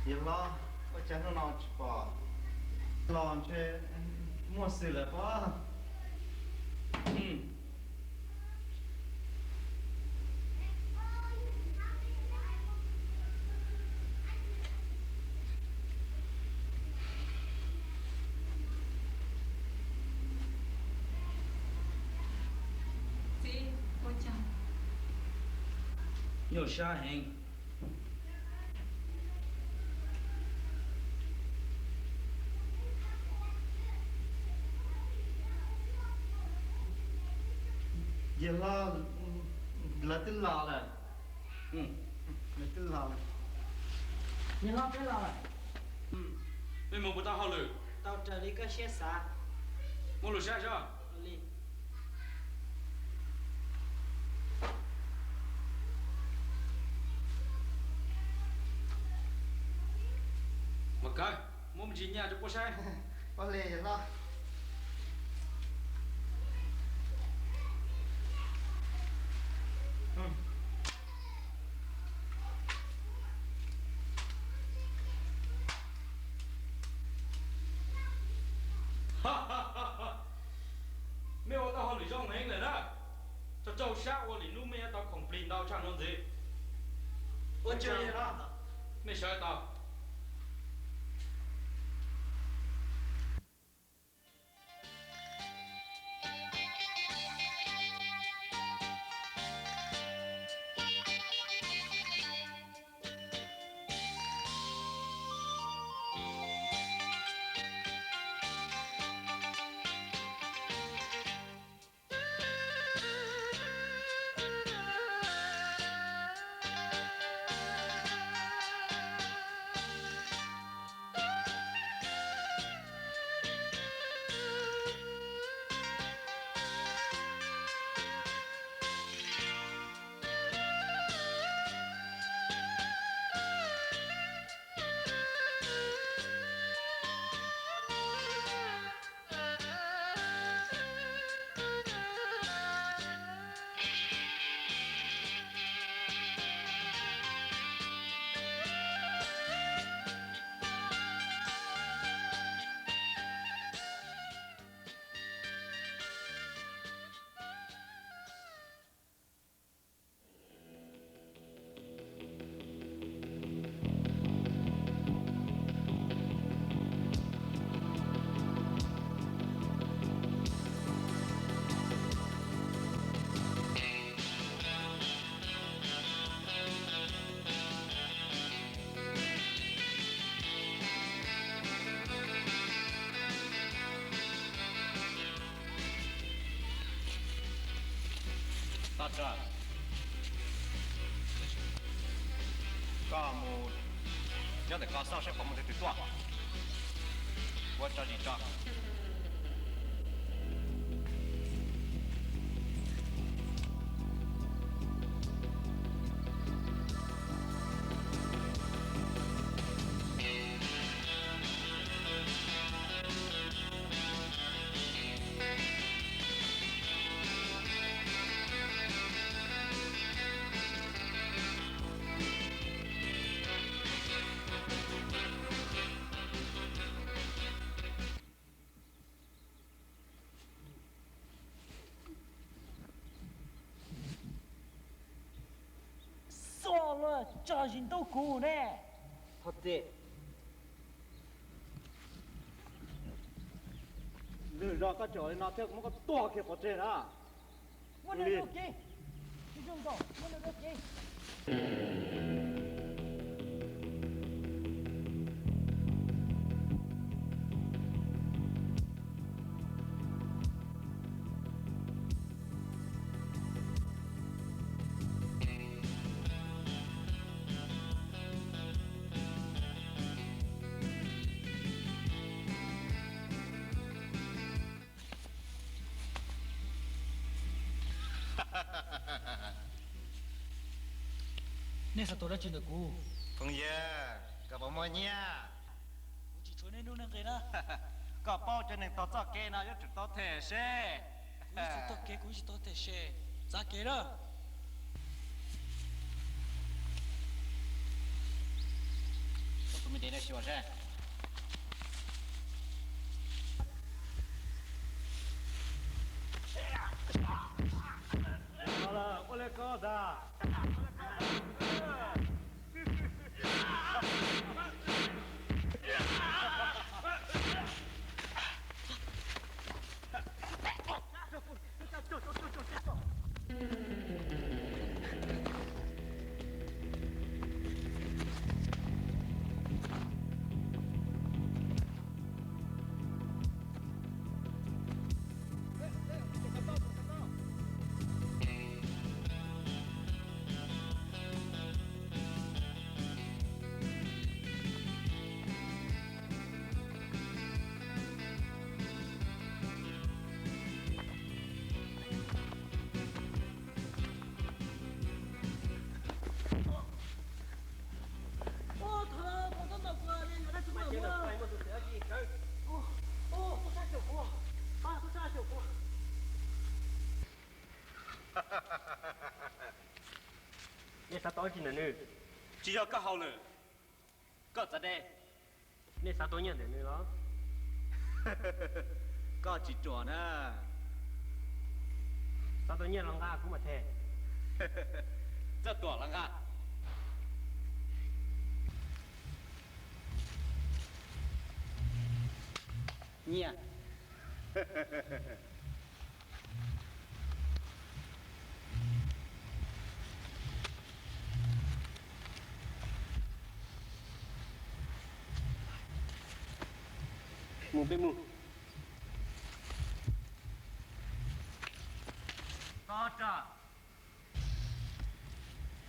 Yawg hlob, ua cas hnub no tsis pom los ntshe muaj xwm lawm pob. Txiv, ua cas? Nyuaj siab heev. Yawg hlob, lawv twb los lawm. Lawv twb los lawm. Yawg hlob, peb los lawm. Peb mus puas tau hauj lwm? Tau raws li koj siab xav. Muab lub saib soj. Mas kawg, muab me ntsis nyaj rau puab saib. Mej ua tau hauj lwm zoo heev lawm na. Tso raug sab ua lwm hnub mej yuav tau khoom plig ntau tshaj no ntxiv. Ua tsaug, mej sawv tau. Toj Tsag, koj mus nyob ntawm koj xauj seb puas muaj tus twg tuaj, ua tso zis tso. Xauj luag tso zis ntuj kuv ne. Thov txim. Lwm zaus koj tseem ua li no thiab kuv muab koj tua kiag pov tseg na. Muab nws rau kev. Tsis zoo nkaus, muab nws rau kev. Nej xav tuav dab tsi ntawm kuv? Phooj ywg, koj puas muaj nyiaj? Kuv tsis tshuav nej lub neej nqi na. Koj paub cov neeg taug txoj kev no yuav tsum tau them se. Kuv ib txwm taug kev, kuv ib txwm tau them se. Txav kev lawm. Tus me dev no xyuas seb. Ua li ko ntag. Nej xav tau dab tsi ntawm nws? Tsis yog koj haus lawm, koj txav dej. Nej xav tau nyiaj ntawm nws los? Koj tsis ruam na. Xav tau nyiaj los nqa kuv mam them. Txawj tuam los nqa. Nyiaj. Mus peb mus. Toj Tsag.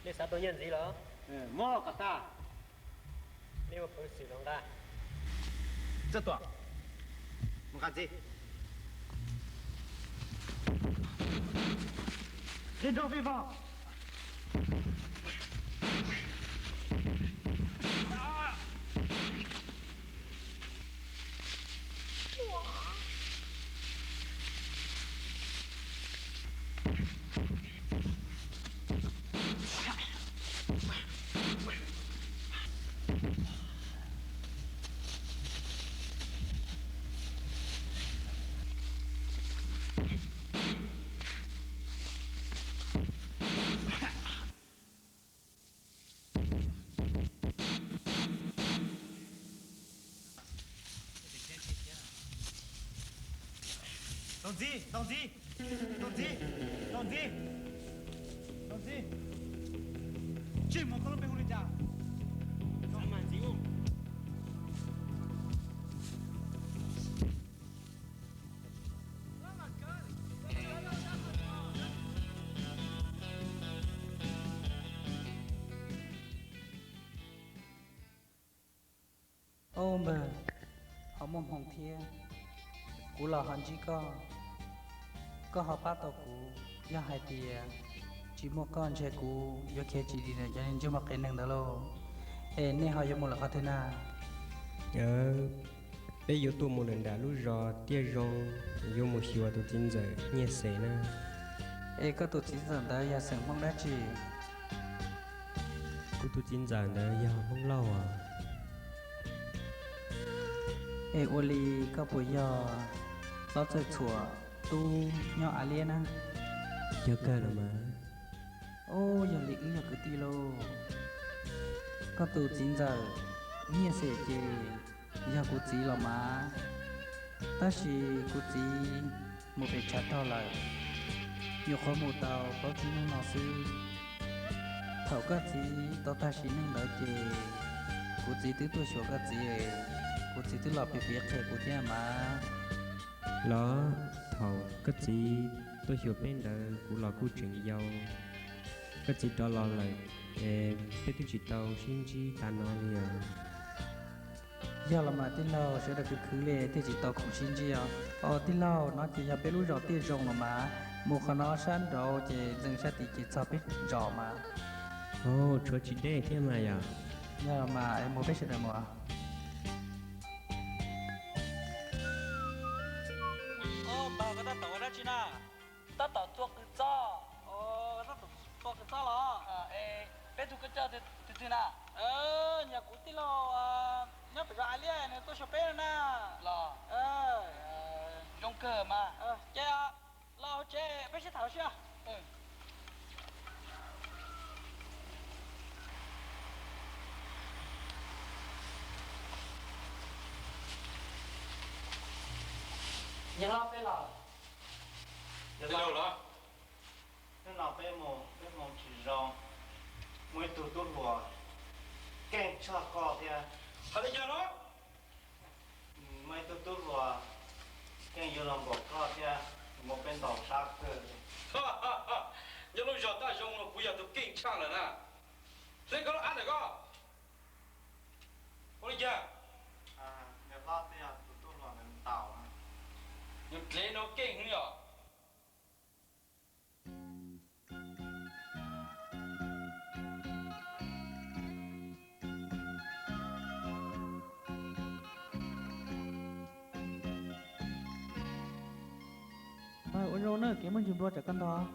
Nej xav tau nyiaj ntxiv los? Muab kom tag. Nej ua peev xwm los nqa. Txawj tuam, mus nqa ntxiv. Ris nrog peb vog. Tau ntxiv, tau ntxiv, tau ntxiv, tau ntxiv, tau ntxiv. Tsij mus koj lub npe hu li cas? Xav mas ntxiv. Npawg, ho muaj hmoo thiab, kuv los ho ntsib koj, koj ho pab tau kuv. Yog hais tias tsis muaj koj ntshe kuv yuav khiav tsis dim ntawm cov niag ntsej muag qias neeg ntawd lauj. Es nej ho yuav mus lawm qhov twg na? Peb yuav tuaj mus nram lub zos Tiaj Zoo, yuav mus xyuas tus txiv ntxawm Nyiaj Xes na. Es koj tus txiv ntxawm ntawd yog xeem Hmoob dab tsi? Kuv tus txiv ntxawm ntawd yog Hmoob Lauj os. Es ua li koj puas yog Txob Txawj Txhuam tub nyob Av Liab na? Yog kawg los mas. Ub, yog li wb yog kwv tij lauj. Koj tus txiv ntxawm Nyiaj Xes ces yog kuv txiv los mas, tab sis kuv txiv mus pem tshav rog lawm, nyuam qhuav mus tau plaub tsib hnub no xwb. Thaum koj txiv tau tag sim neej ntawd ces kuv txiv twb tuaj xyuas koj txiv, kuv txiv twb los piav piav qhia kuv thiab mas. Los thaum koj txiv tuaj xyuas peb ntawd kuv los kuj tseem yau, koj txiv rov los lawm es peb twb tsis tau sib ntsib tas no li os. Yog los mas tij laug, sawv daws khwv khwv li thiaj tsis tau khoom sib ntsib os. Os tij laug, no ces yog peb lub zos Tiaj Zoo los mas, mus qhov no sab nraud ces ntxeev sab tid ces txog peb zos mas. Os, tshuav tsis deb thiab mas yom. Yog los mas es mus peb sawv daws mus. Os, npawg, koj tab tom ua dab tsi na? Tab tom txua qws txob. Tab tom txua qws txob los? Es peb tug koj coj tus twg na? Nyuam kuv tij laug nyob pem zos Av Liab nws tuaj xyuas peb no na. Los? Zoo kawg mas. Ces los hauv tsev peb sib tham si. Yog los peb los. Hnub no peb mus peb hmoo tsis zoo, muaj ib tug tub hluas keej tshaj koj thiab. Hais li cas no? Muaj ib tug tub hluas keej yuav los npaum koj thiab, muab peb ntaus sab kawg. Nyob lub zos Taj Zoo no kuv yog tus keej tshaj lawm na. Hle koj lub ab ntawm koj. Ua li cas? Nws dlev no keej heev yom. Ua zoo na, kev muaj ntsis nplua tsam koj ntog.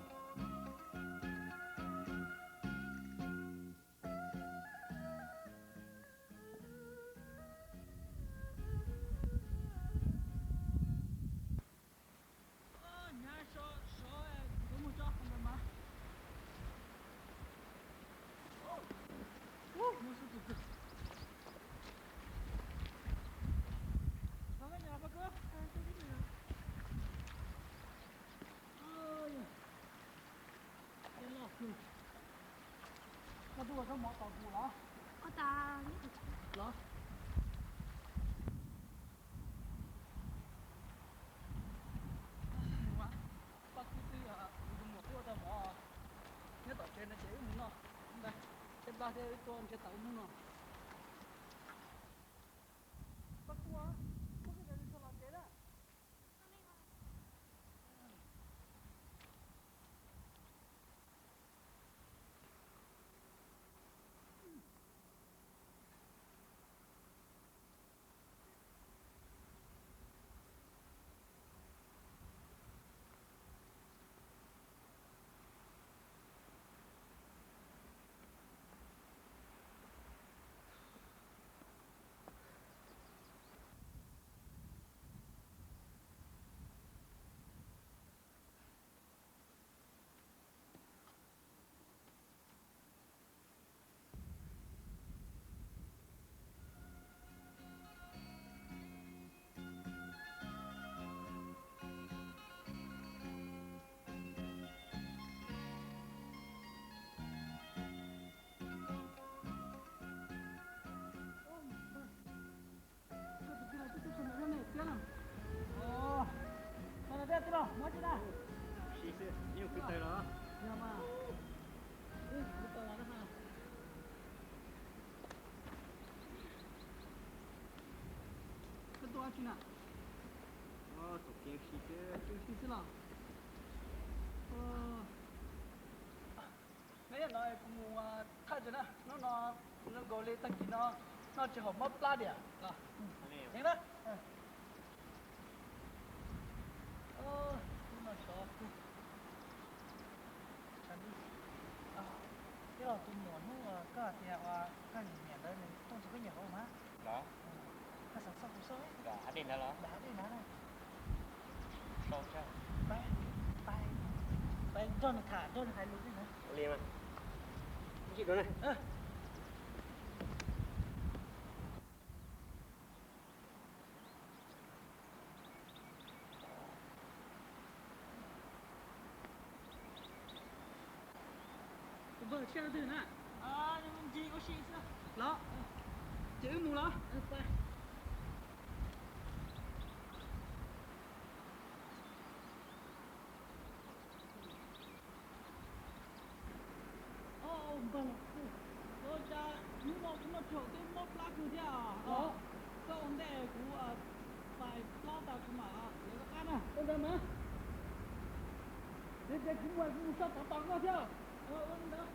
Koj tuaj ua zaub mov tos kuv los? Ua tas los. Paj kub twb yog kuv tus muam twb ua tau mov nyob tom tsev no ces wb mus noj. Ntag, tej npab thiab wb tuaj nrhiav tau wb hnub no. Paj kub, koj twb los tsev na. Tuaj tsi na? Tsis tsis xwb los. Neb no kuv mus thaj tsev na, hnub no zoo nkaus li tag kis no noj tsis haum mob plab diam los. Heev na. Hnub no sov kawg. Tij laug, tus muam hnub koj hais tias uas koj niam ntawd nws tuaj nrog koj nyiam hauv mas. Koj xav xauj kuv xauj. Nram hav dej ntawd los? Nram hav dej ntawd na. Pais, pais nrog nws tham, nrog nws hais lus li na. Ua li mas. Ib ntsis dua na. Tus npawg tshiab twg na? Los, ces wb mus los. Npawg, ua cas hnub no kuv noj tsis haum twb mob plab kawg thiab os. Koj ua ntej kuv pais plob tas kuv mam lawv rov qab na. Ua ntawd mas, ces kuv mus, kuv mus so tod tos koj thiab. Ua li ntawd.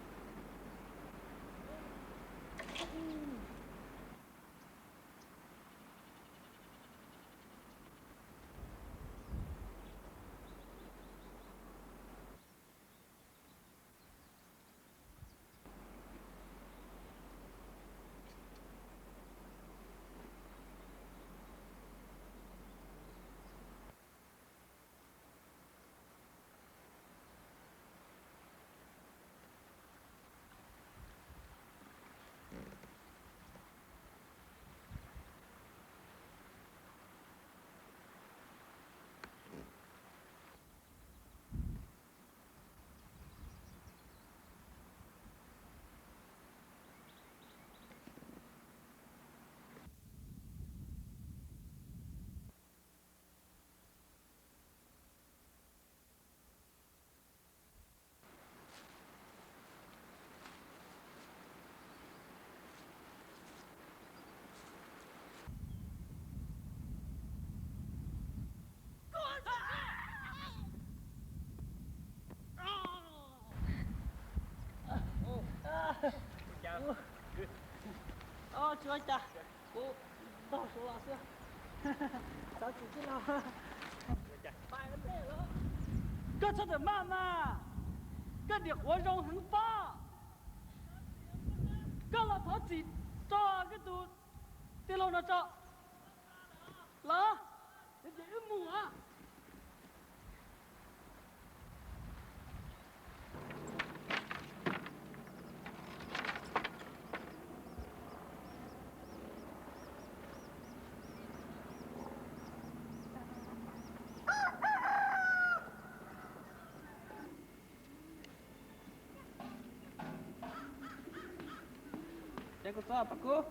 Tsis ua cas, kuv ntog suav los xwb. Xav tsis tij laug. Koj txhob tawm maj mas, koj niam quav zoo heev pob. Koj los thov txim rau koj tus tij laug no tso. Los, ces wb mus os. Ces kuv txob Paj Kub,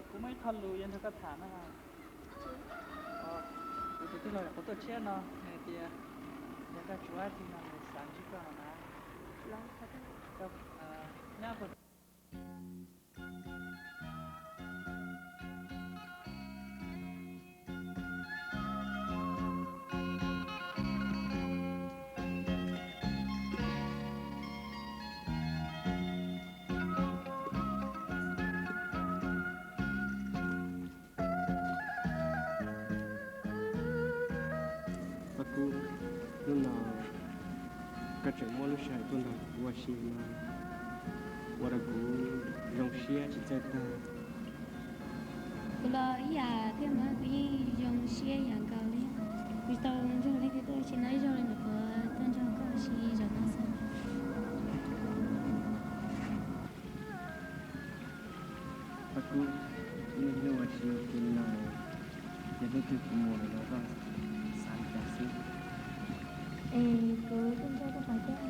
kuv muaj ib qho lus yuav nrog koj tham na. Kuv tus tij laug Quav Tuaj Tshiab no nws hais tias yog koj tsis ua dab tsi no nws xav ntsib koj no na. Nyab puas Paj Kub, hnub no koj tseem muaj lub sij hawm tuaj nrog kuv ua si no, ua rau kuv zoo siab tsis txawj tag. Kuv los ib yam thiab mas kuv yeej zoo siab ib yam nkaus li. Kuv tau nrog leej twg tuaj ua si no ib zaug li ntawm kuv tuaj nrog koj ua si zaum no xwb. Paj Kub, ib hnub ua si ua ke li no, yog hnub twg kuv mus lawm los koj xav li cas xwb? Es kuv tuaj nrog koj pais thiab.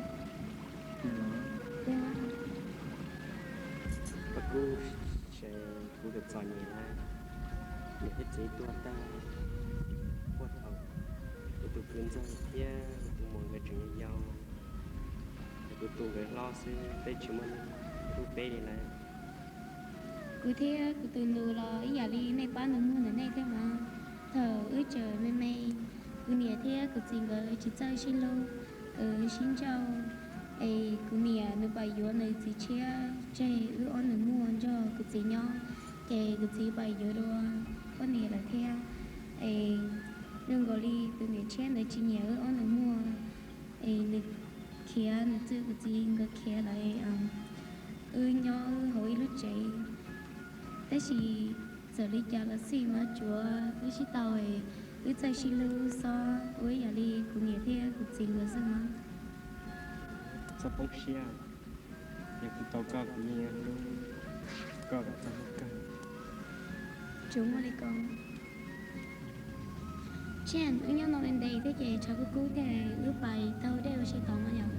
Paj Kub, ces kuv twb txom nyem lawm, niam thiab txiv tuag tag, puag thaum kuv tus kwv ntxawg thiab kuv tus muam nkawd tseem yau yau, kuv tu nkawd hlob xwb, peb tsis muaj neeg hlub peb li lawm. Kuv thiab kuv tus nus los ib yam li nej pab nws muag ntawm nej thiab mas. Thaum wb tseem me me, kuv niam thiab kuv txiv nkawd tsis txawj sib hlub, sib ntsauj, es kuv niam nws pais yuav nws txiv tshiab tseg wb ob nus muag nrog kuv txiv nyob, ces kuv txiv pais yuav dua poj niam lawm thiab. Es zoo nkaus li tus niam tshiab ntawd tsis nyiam wb ob nus muag, es nws khiav, nws txwj kuv txiv nkawd khiav lawm, wb nyob wb hauv ib lub tsev. Tab sis txawm li cas los xij mas tsuav wb sib tau, wb txawj sib hlub xob ua ib yam li kuv niam thiab kuv txiv nkawd xwb mas. Txhob poob siab, yog kuv tau koj kuv yeej yuav hlub koj kom txog hnub kawg. Tsuas muaj li ko. Tshiab, wb nyob no ntev ntev thiab ces tshav kub kub thiab, wb pais taug dej ua si tod no yom.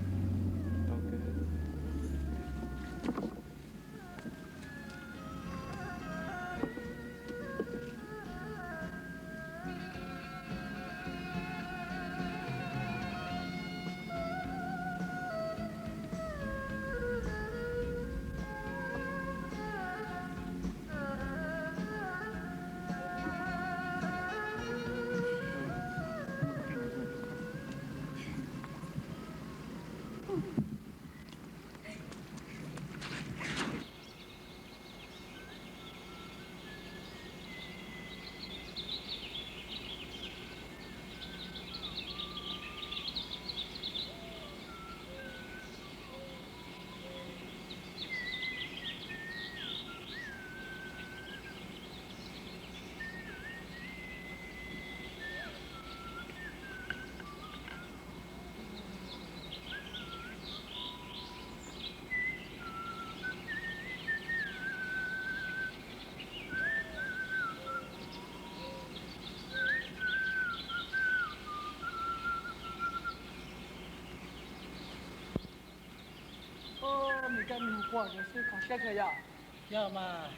Ub, nws coj nws hu quaj ces xwb kho siab kawg yom. Yog mas.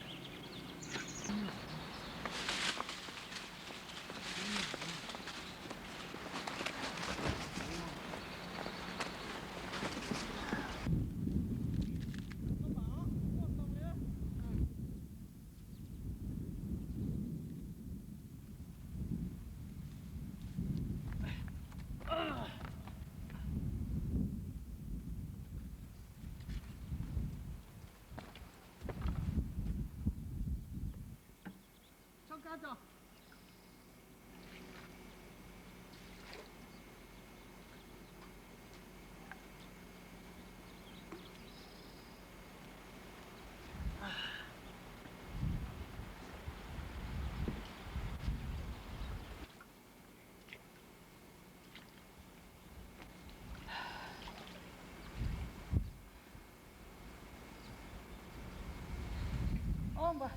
Ob npawg,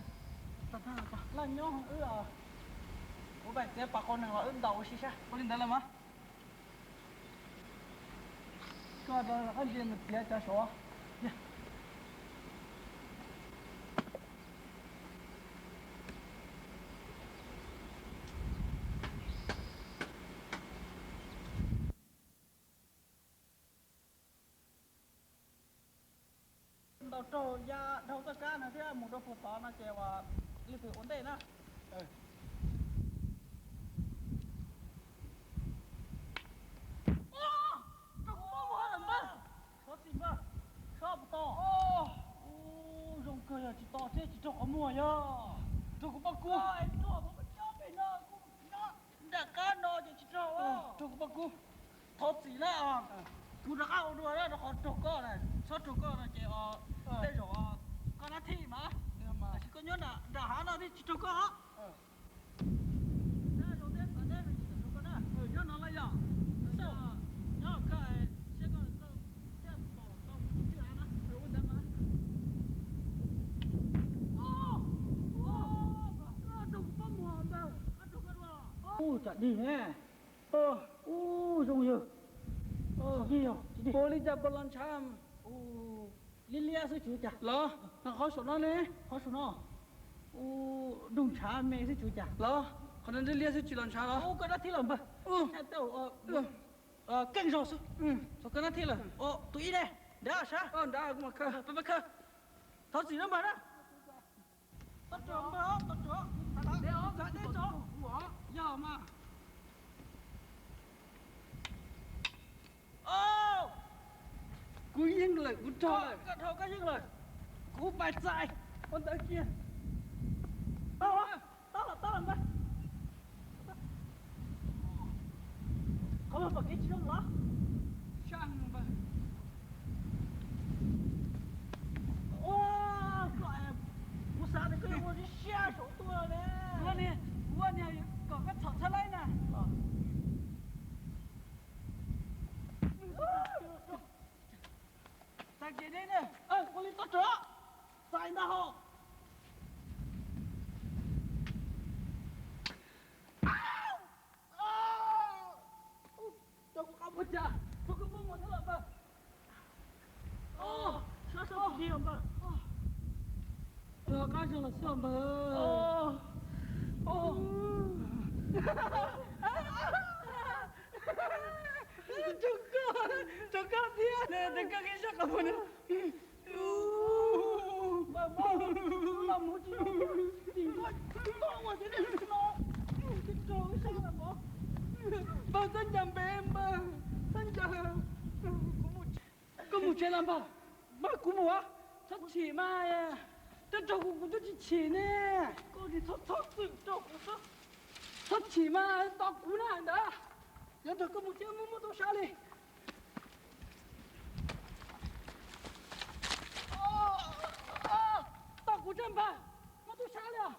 laj nyob wb, kuv pais txiav pas qau neeg los wb ntaus ua si saib ua li ntawd los mas. Koj rov qab ntsia mus txiav cov saud. Ntaus raug ya dhau txoj kab no thiab mus rau puag tod no ces ua li pem ua ntej na. Raug kuv pob muag lawm npawg. Thov txim npawg, sab puas tau? Ub, zoo kawg yog tsis tau thiab tsis raug qhov muag yog. Raug kuv pob kub. Nram qab no ces tsis raug. Raug kuv pob kub. Thov txim na. Kuv rov qab ua dua na, rau qhov raug koj na, txhob raug koj no ces tej zaum koj nab thij mas, tab sis koj nyob nram hav no thiaj tsis raug koj. Ub, tsam dig ne. Ub, zoo yog. Ua li cas puas los ntshav? Liab liab xwb tsis ua cas los. Qhov saum no ne? Qhov saum no. Ub, doog ntshav me xwb tsis ua cas los. Qhov no liab liab xwb tsis los ntshav los. Ub, koj nab thij lawm npawg. Keej zog xwb. Txog koj nab thij lawm. Tus ib ne, nrad sab. Nrad, pab khawb. Thov txim na npawg na. Tau tso, tau tso. Yog mas. Kuv yeej lawm, kuv rog lawm. Koj rog koj yeej lawm. Kuv pais txais ua ntawd kiag. Tau lawm, tau lawm, tau lawm npawg. Qhov no pom kev tsis zoo los? Sab npawg. Ua, kuv xav tias koj yuav ua siab siab saum tuaj ne. Kuv ua niag kom koj txhom txhab laib na. Txais kev deb na. Ua li tau tso. Txais ntag hos. Rau kuv qab puas cas, rau kuv muaj muag thiab los npawg. Sab sab kuv li os npawg. Rau qab zoo los xwb os npawg. Rau koj, rau koj thiab, rau koj kiag sab qab puas na. Npawg, txhob ncaws npe npawg, txhob ncaws. Koj mus tsev los npawg? Npawg, kuv mus. Txhob chim mas, twb raug kuv kuv twb tsis chim ne. Koj tsis txhob txhob txwm raug kuv xwb. Txhob chim mas, tos kuv na ntawd. Yuav nrog koj mus tsev, muaj muaj tau sab li. Tos kuv tsev npawg, muaj tau sab li os.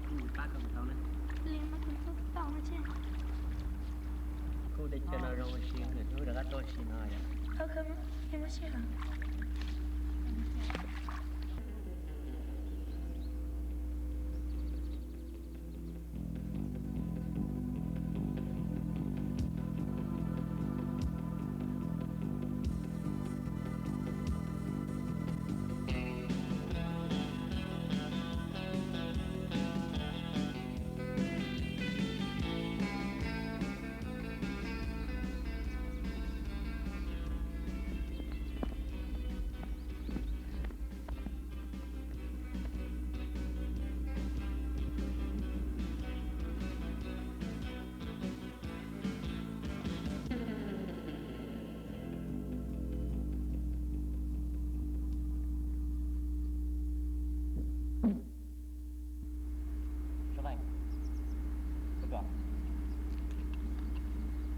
Kuv pab koj mus tau na. Kuv teb chaws no zoo ua si, nws hnub rov qab tuaj si no yom.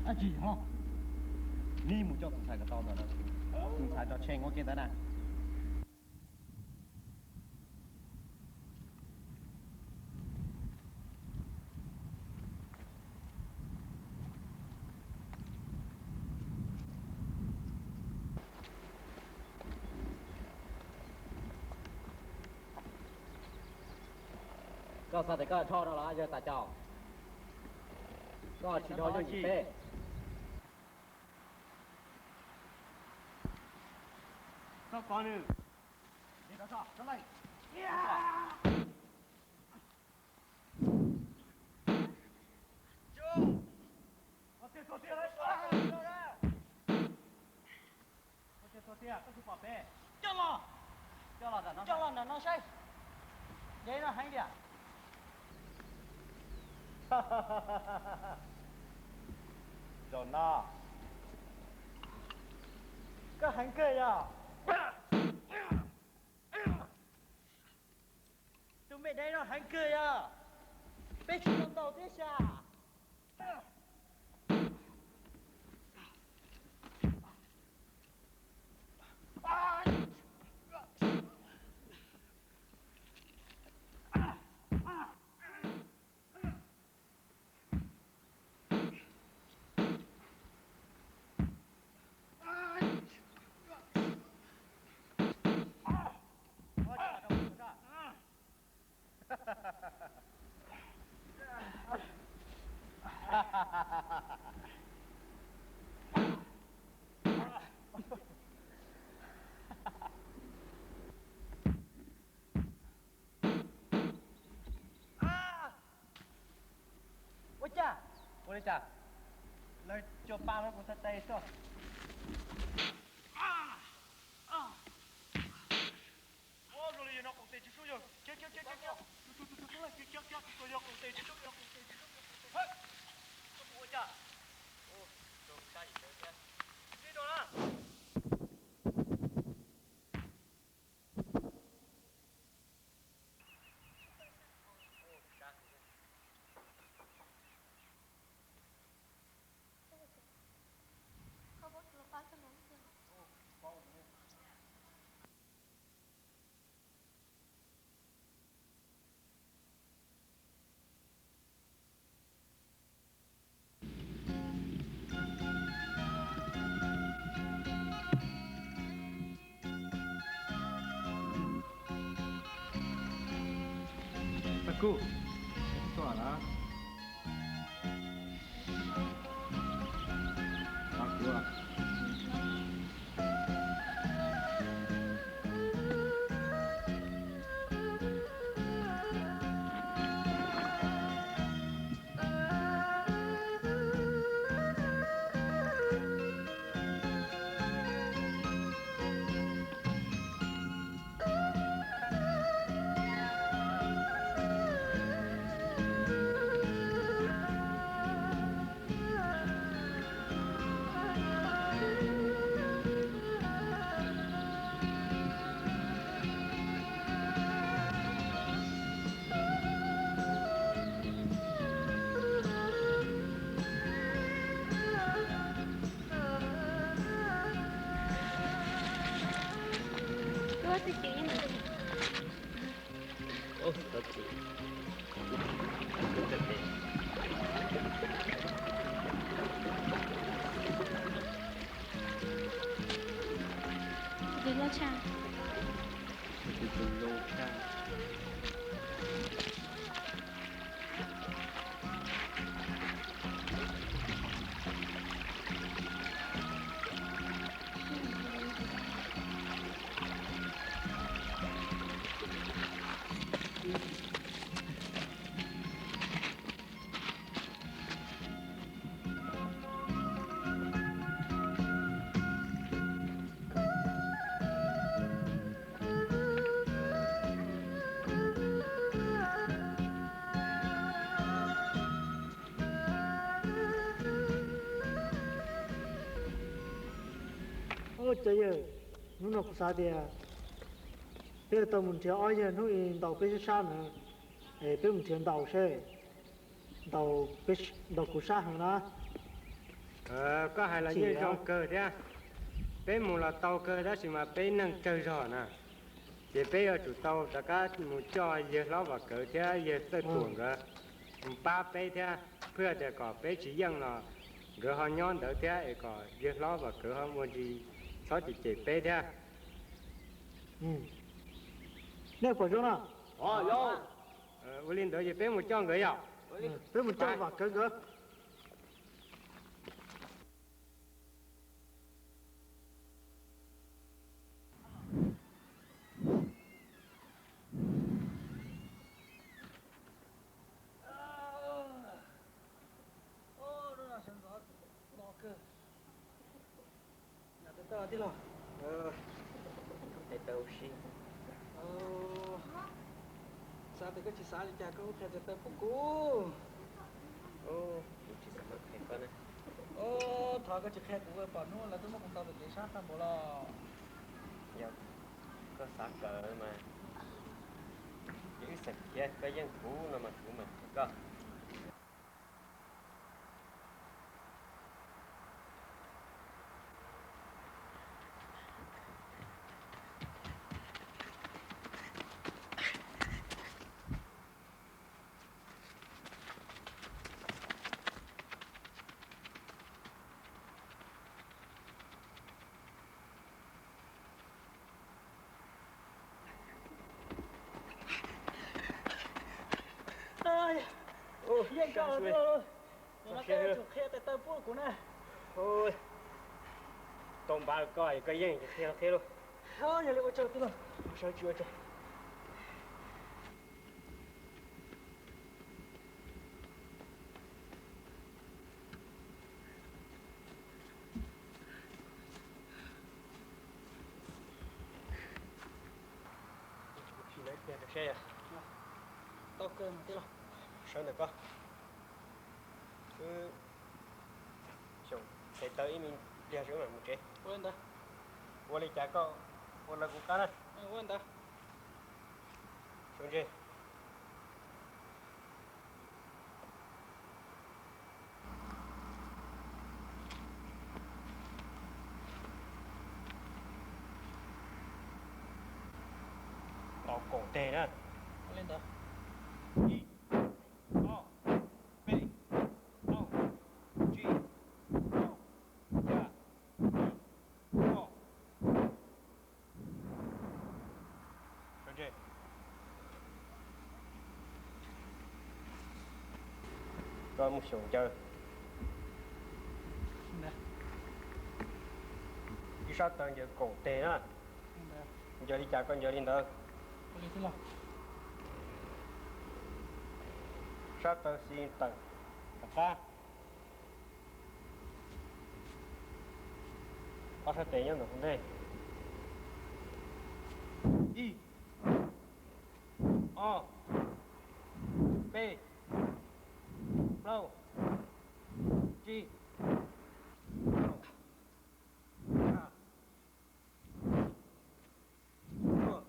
Ab tsi ho, neb mus coj tus ntxhais ko tau ntawm no, tus ntxhais tso tsheej ua ke ntawd na. Koj xav tias koj dhau no los yog tas caus? Koj tsis dhau yooj yim peb. Txhob kov nws. Coj los, coj los ntawm no saib. Deb no heev tiag. Zaum no koj heev kawg yog. Tus me deb no heev kawg yog. Peb tsis tau ntaus tib xya. Ua li cas lawv cua pa no kuv txhais tes xwb. Ua zoo li yog no qaum tes tsis sub yog. Khiav khiav khiav khiav khiav. Tus tus tus tus tus khiav khiav khiav, tus tus yog qaum tes tsis sub yog qaum tes tsis sub yog qaum tes tsis sub yog. Ua cas? Ua rau sab yim sawv thiab. Tsis rau na. Tag kuv, tuaj lawm. Tag kuv. Cov yawg, hnub no kuv xav tias peb yuav tau mus nrhiav ob yawg hnub i ntaus peb sab sab na, es peb mus nrhiav ntaus seb ntaus kuv sab heev na. Koj hais los yeej zoo kawg thiab. Peb mus los tau kawg tab sis mas peb neeg tsawg zog na, ces peb yuav tsum tau rov qab mus coj yawg hlob Vam Kawv thiab yawg Txawj Tuam nkawd mus pab peb thiab, thiaj tias kom peb tsis yeej los nkawd ho nyob ntawd thiab es kom yawg hlob Vam Kawv ho ua tsis txhob cem cem peb thiab. Nej puas zoo na? Ua li ntawd ces peb mus coj nkawd yom. Peb mus coj Vam Kawv nkawd. Hnub no sawv ntxov no kawg. Nram tes taw tij laug. Tes taw ua si. Xav tias koj tsis xav li cas koj qhia tes taw pub kuv. Kuv tsis xav qhia koj na. Thov koj tsis qhia kuv, pom hnub lawv twb muab kuv ntaus tom kev sab tag npaum los. Yog koj xav kawm mas, ces wb xeem thiab koj yeej kuv no mas kuv mam qhia koj. Yeej koj, koj tsum qhia tes taw pub kuv na. Tau npaj koj, koj yeej qhia qhia lauj. Yog li ua tsaug tij laug. Sawv tsis ua tsaug. Seb, tau kawg mas tij laug. Sawv ntawm koj. Wb xyoos tes taw ib me pliag xwb mam mus tsev. Ua li ntawd. Ua li cas koj ua lawv kuv qab na. Ua li ntawd. Sawv ntseg. Tau kaum teg na. Ua li ntawd. Ib, ob, peb, plaub, tsib, rau, xya, yim, cuaj. Sawv ntseg. Koj mus xyaum ncaws. Ib sab taw ncaws kaum teg na. Ncaws li cas koj ncaws li ntawd. Sab taw xis tawm tom qab. Ob sab tes nyob ntawm hauv ntej. Ib, ob, peb, plaub, tsib, rau, xya, cuaj.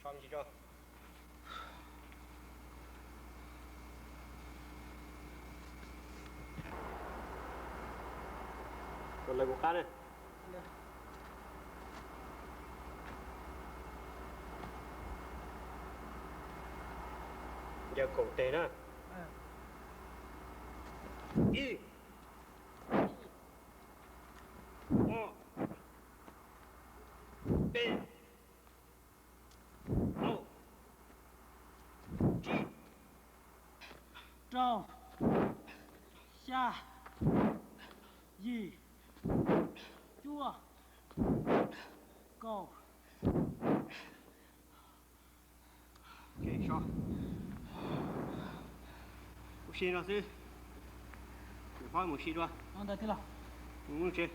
So me ntsis tso. Ua lawv kuv qab na. Ncaws kaum teg na. Ib, ob, peb, plaub, tsib, rau, xya, yim, cuaj, kaum. Ua si no xwb. Nyuam qhuav mus si dua. Ntawd tij laug. Mus tsev.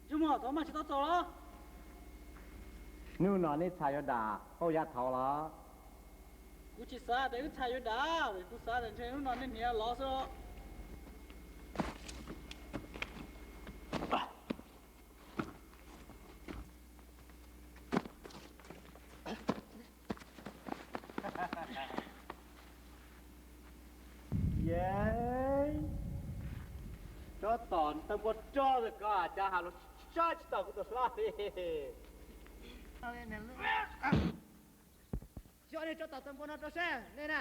Ntsej muag, thov mas tsis tau txaus los? Hnub no nej txhais yuav dam hauj yav thaud los? Kuv tsis xav tias wb txhais yuav dam, kuv xav tias ntshe hnub no nej hniav lov xwb os. Yej, tsob tom taw npua rog ntawm ko cas has lus sab tsis tau kuv tus hlob li. Xyov nej tsob tom taw npua no rau seb nej na.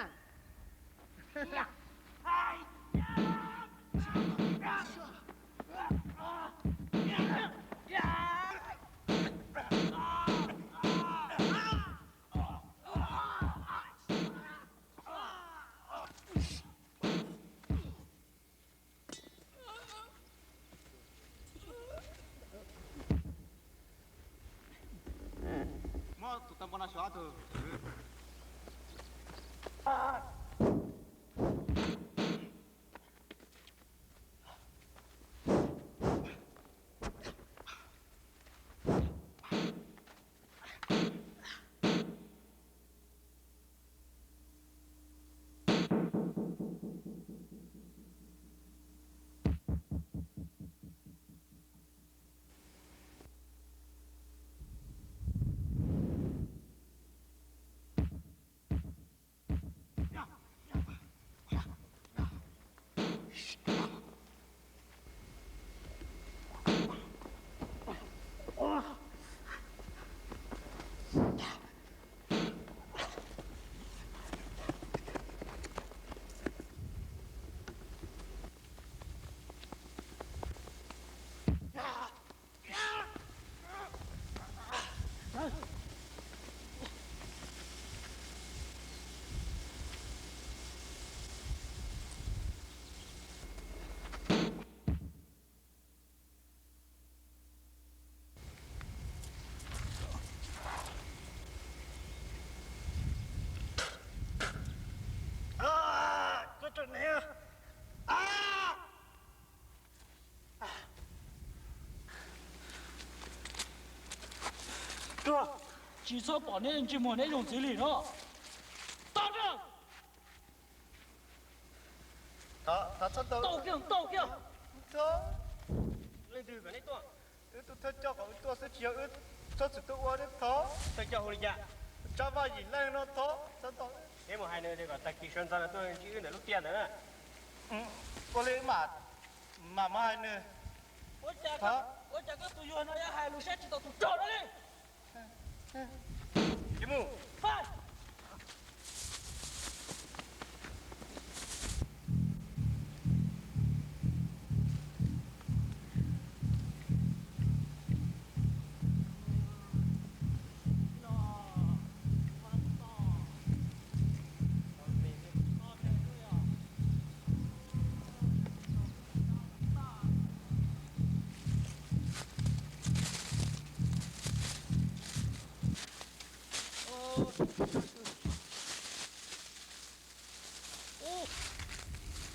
Muab tus taw npua no xyov tus. Tsis txhob pom neb ntsej muag neb zoo ntxiv li no. Tau na. Tau kiag, tau kiag. Leej twg kom neb tuaj? Wb tus thawj coj kom wb tuaj xwb tsis yog wb txhob txwm tuaj ua thiab thov. Thawj coj hu li cas? Tsab Vaj Yim Leej no thov. Neb mus hais nws tias kom tag kis sawv ntxov no tuaj ntsib wb ntawm lub tiaj ntawd na. Ua li mas, mas mus hais nws. Ua cas koj tus yuag no yuav hais lus saib tsis taus tus rog no li? Mus.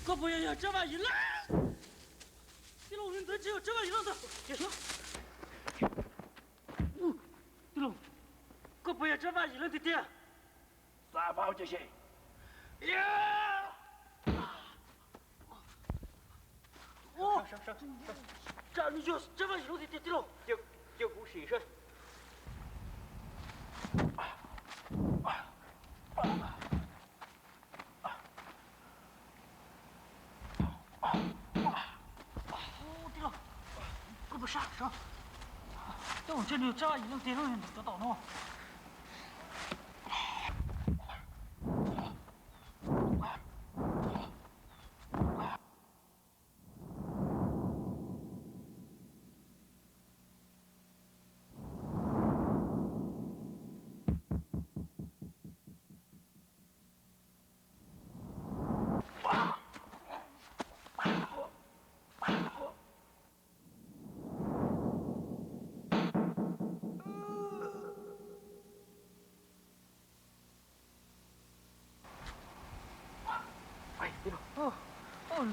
Koj puas yog yog Tsab Vaj Yim Leej? Tij laug, ntawd tsis yog Tsab Vaj Yim Leej ntag. Tij laug, koj puas yog Tsab Vaj Yim Leej tiag tiag? Xav paub tib si. Tsam nws yog Tsab Vaj Yim Leej tiag tiag tij laug. Cia kuv sim seb. Tij laug, koj puas sab sov? Tej zaum ntshe nws Tsab Vaj Yim Leej tiag no, cov tom no.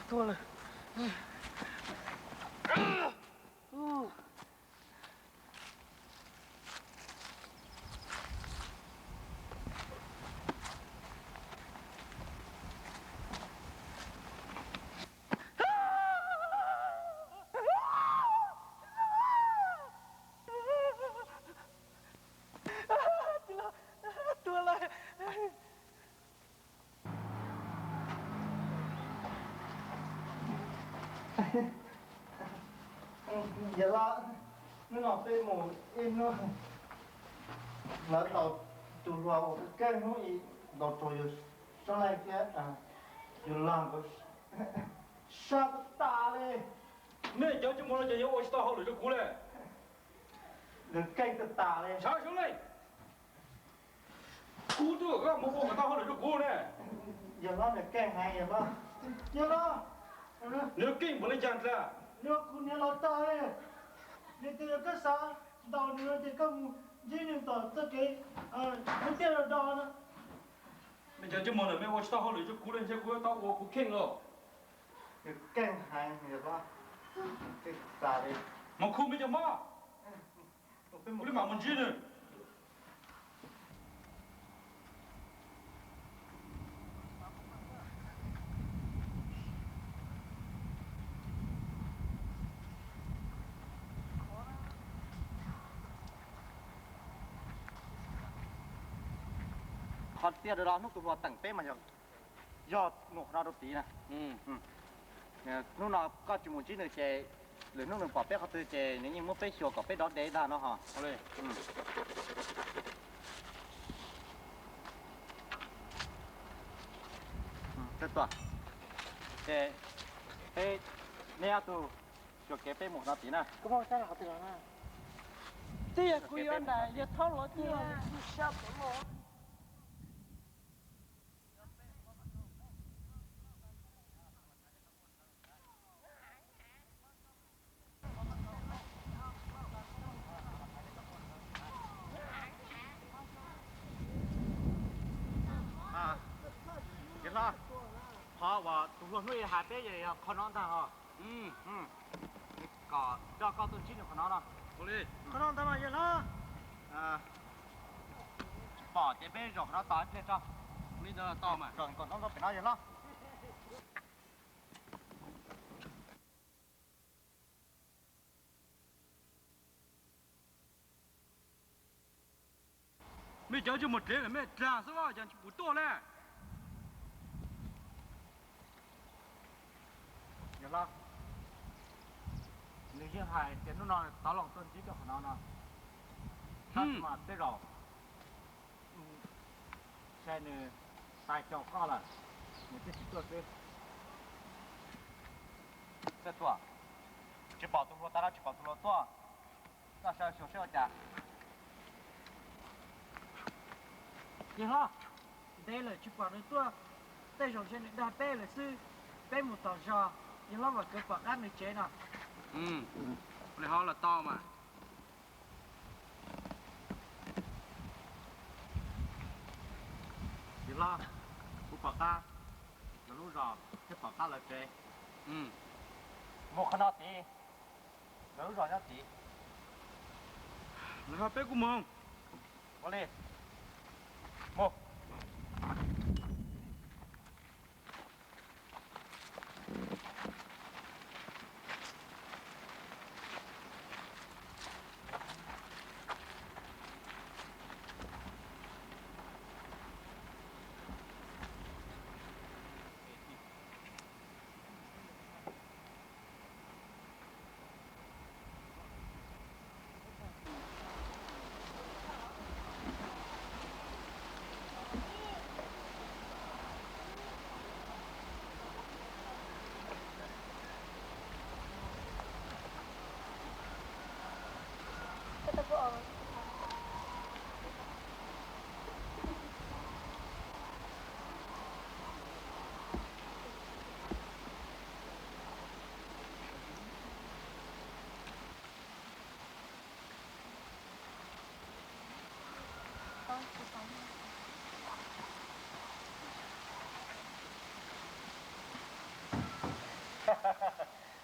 Tuag lawm. Tuag lawm. Yawg Hlob, hnub no peb mus ib hnub, lawv ntaus tus hluas uas keej hnub i ntaus rau yawg Sab Leej thiab yawg Log nkawd sab tas tas li. Nej cov ntsej muag no ces yuav ua tsis tau hauj lwm rau kuv li. Nws keej tas tas li. Sab Sab Leej, kuv twb kom koj mus ua kom tau hauj lwm rau kuv ne. Yawg Hlob, nws keej heev yawg Hlob. Yawg Hlob, nws keej npaum li cas ntag? Nws ua kuv niam laus tag li. Nws tias yog koj xav ntaus nws no ces koj mus ntsib nws tom txoj kev lub tiaj do do no. Nej cov ntsej muag no, nej ua tsis tau hauj lwm rau kuv li, ntshe kuv yuav tau ua kuv kheej los. Nws keej heev yawg Hlob, keej tas li. Mus khu me cov mob, kuv li mam mus ntsib nws. Qhov tiag rau hnub tus hluas teem peb mas yog, yog mus qhov no rau tid na. Hnub no koj tsis mus ntsib nws ces lwm hnub nws pom peb qhov twg ces nws yeej muab peb xyuas kom peb dov dev ntag no ho. Ces peb, neb ob tug xyuas kev peb mus no tid na. Twb yog kuv yuav nram yawg Thaub los tiag. Yawg Hlob, qhov uas tus hluas hnub i hais peb yog qhov no ntag os. Kom coj koj tuaj ntsib nws qhov no no. Qhov no ntag mas yawg Hlob. Pom tias peb zaum qhov no tos ib pliag tso. Li ntawd los tau mas. Zaum nkaus no pem no yog los. Mej cov tsis mus dlev lawm mej dag xwb los yog tsis pum tuaj le. Yog los, nws yeej hais tias hnub no tov loos tuaj ntsib rau qhov no no. Tab sis mas tej zaum ntshe nws tais caum koj lawm, nws thiaj tsis tuaj xwb. Txawj tuaj, tsis pom tus hluas tas no tsis pom tus hluas tuaj. Koj sawv xyuas seb ua cas. Yawg hlob, ntev lawm tsis pom nws tuaj, tej zaum ntshe nws dag peb lawm xwb. Peb mus tom zos, yawg hlob vam kuv pom qab nws tsev no. Ua li ho los tau mas. Yawg hlob, kuv pom qab lawv lub zos thiab pom qab lawv tsev. Mus qhov no tid, lawv lub zos nyob tid. Lawv ho peb kuj mus. Ua li, mus.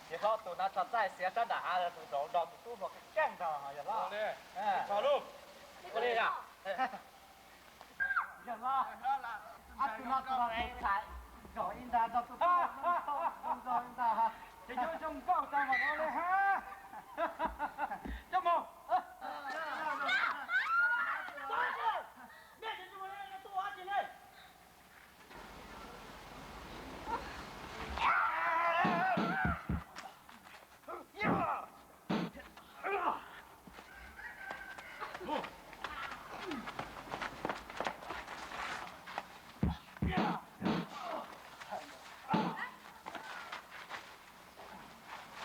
Yawg hlob, tus no tso txaij xiav sab nram hav, tus zaum nrog tus tub hluas keej nrog yawg hlob. Ua li, yawg hlob, tus no tus no tus txhais zaum ib ntag, nrog tus tub hluas zaum ib ntag. Ces nyob zoo nkauj tag npaum no li hab. Coj mus.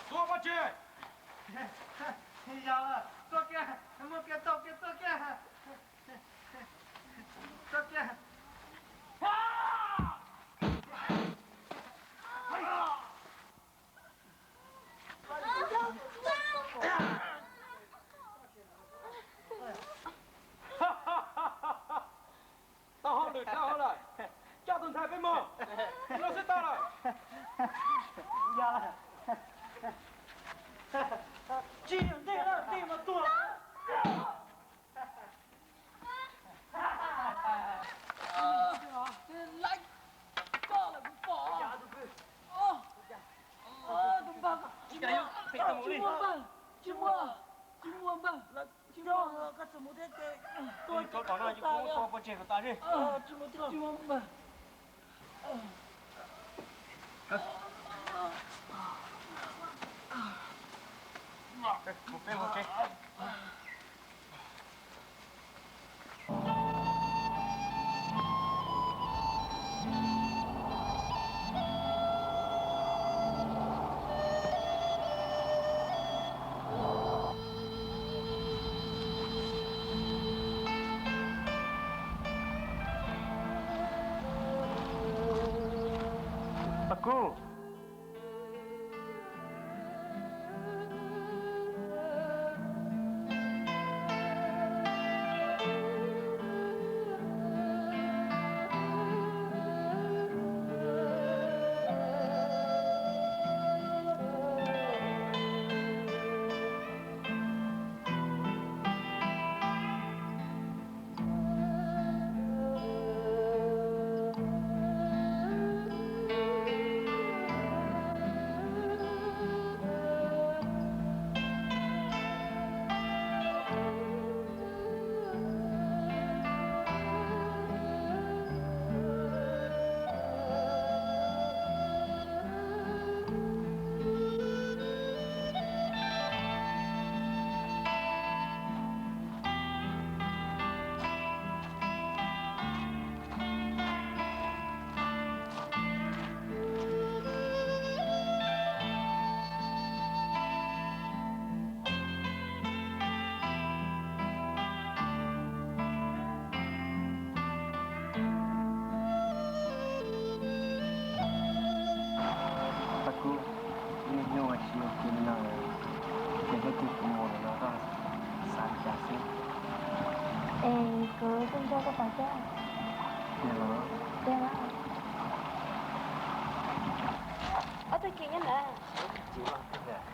Tuaj pab tsi? Yog, tuaj kiag, muaj kiag tau kiag, tuaj kiag. Tuaj kiag. Tau hauj lwm dhau lawm, coj tus ntxhais peb mus, lub xwb tau lawm. Tsis yog ntej na, ntej mas tuag. Lawv coj lawm kuv pom. Tus npawg, tsis muaj npawg, tsis muaj, tsis muaj npawg, tsis muaj. Tsis muaj npawg. A Kub. Nco koj pom cov. Ob tug ci nyob ntawd. Ci loj tiag.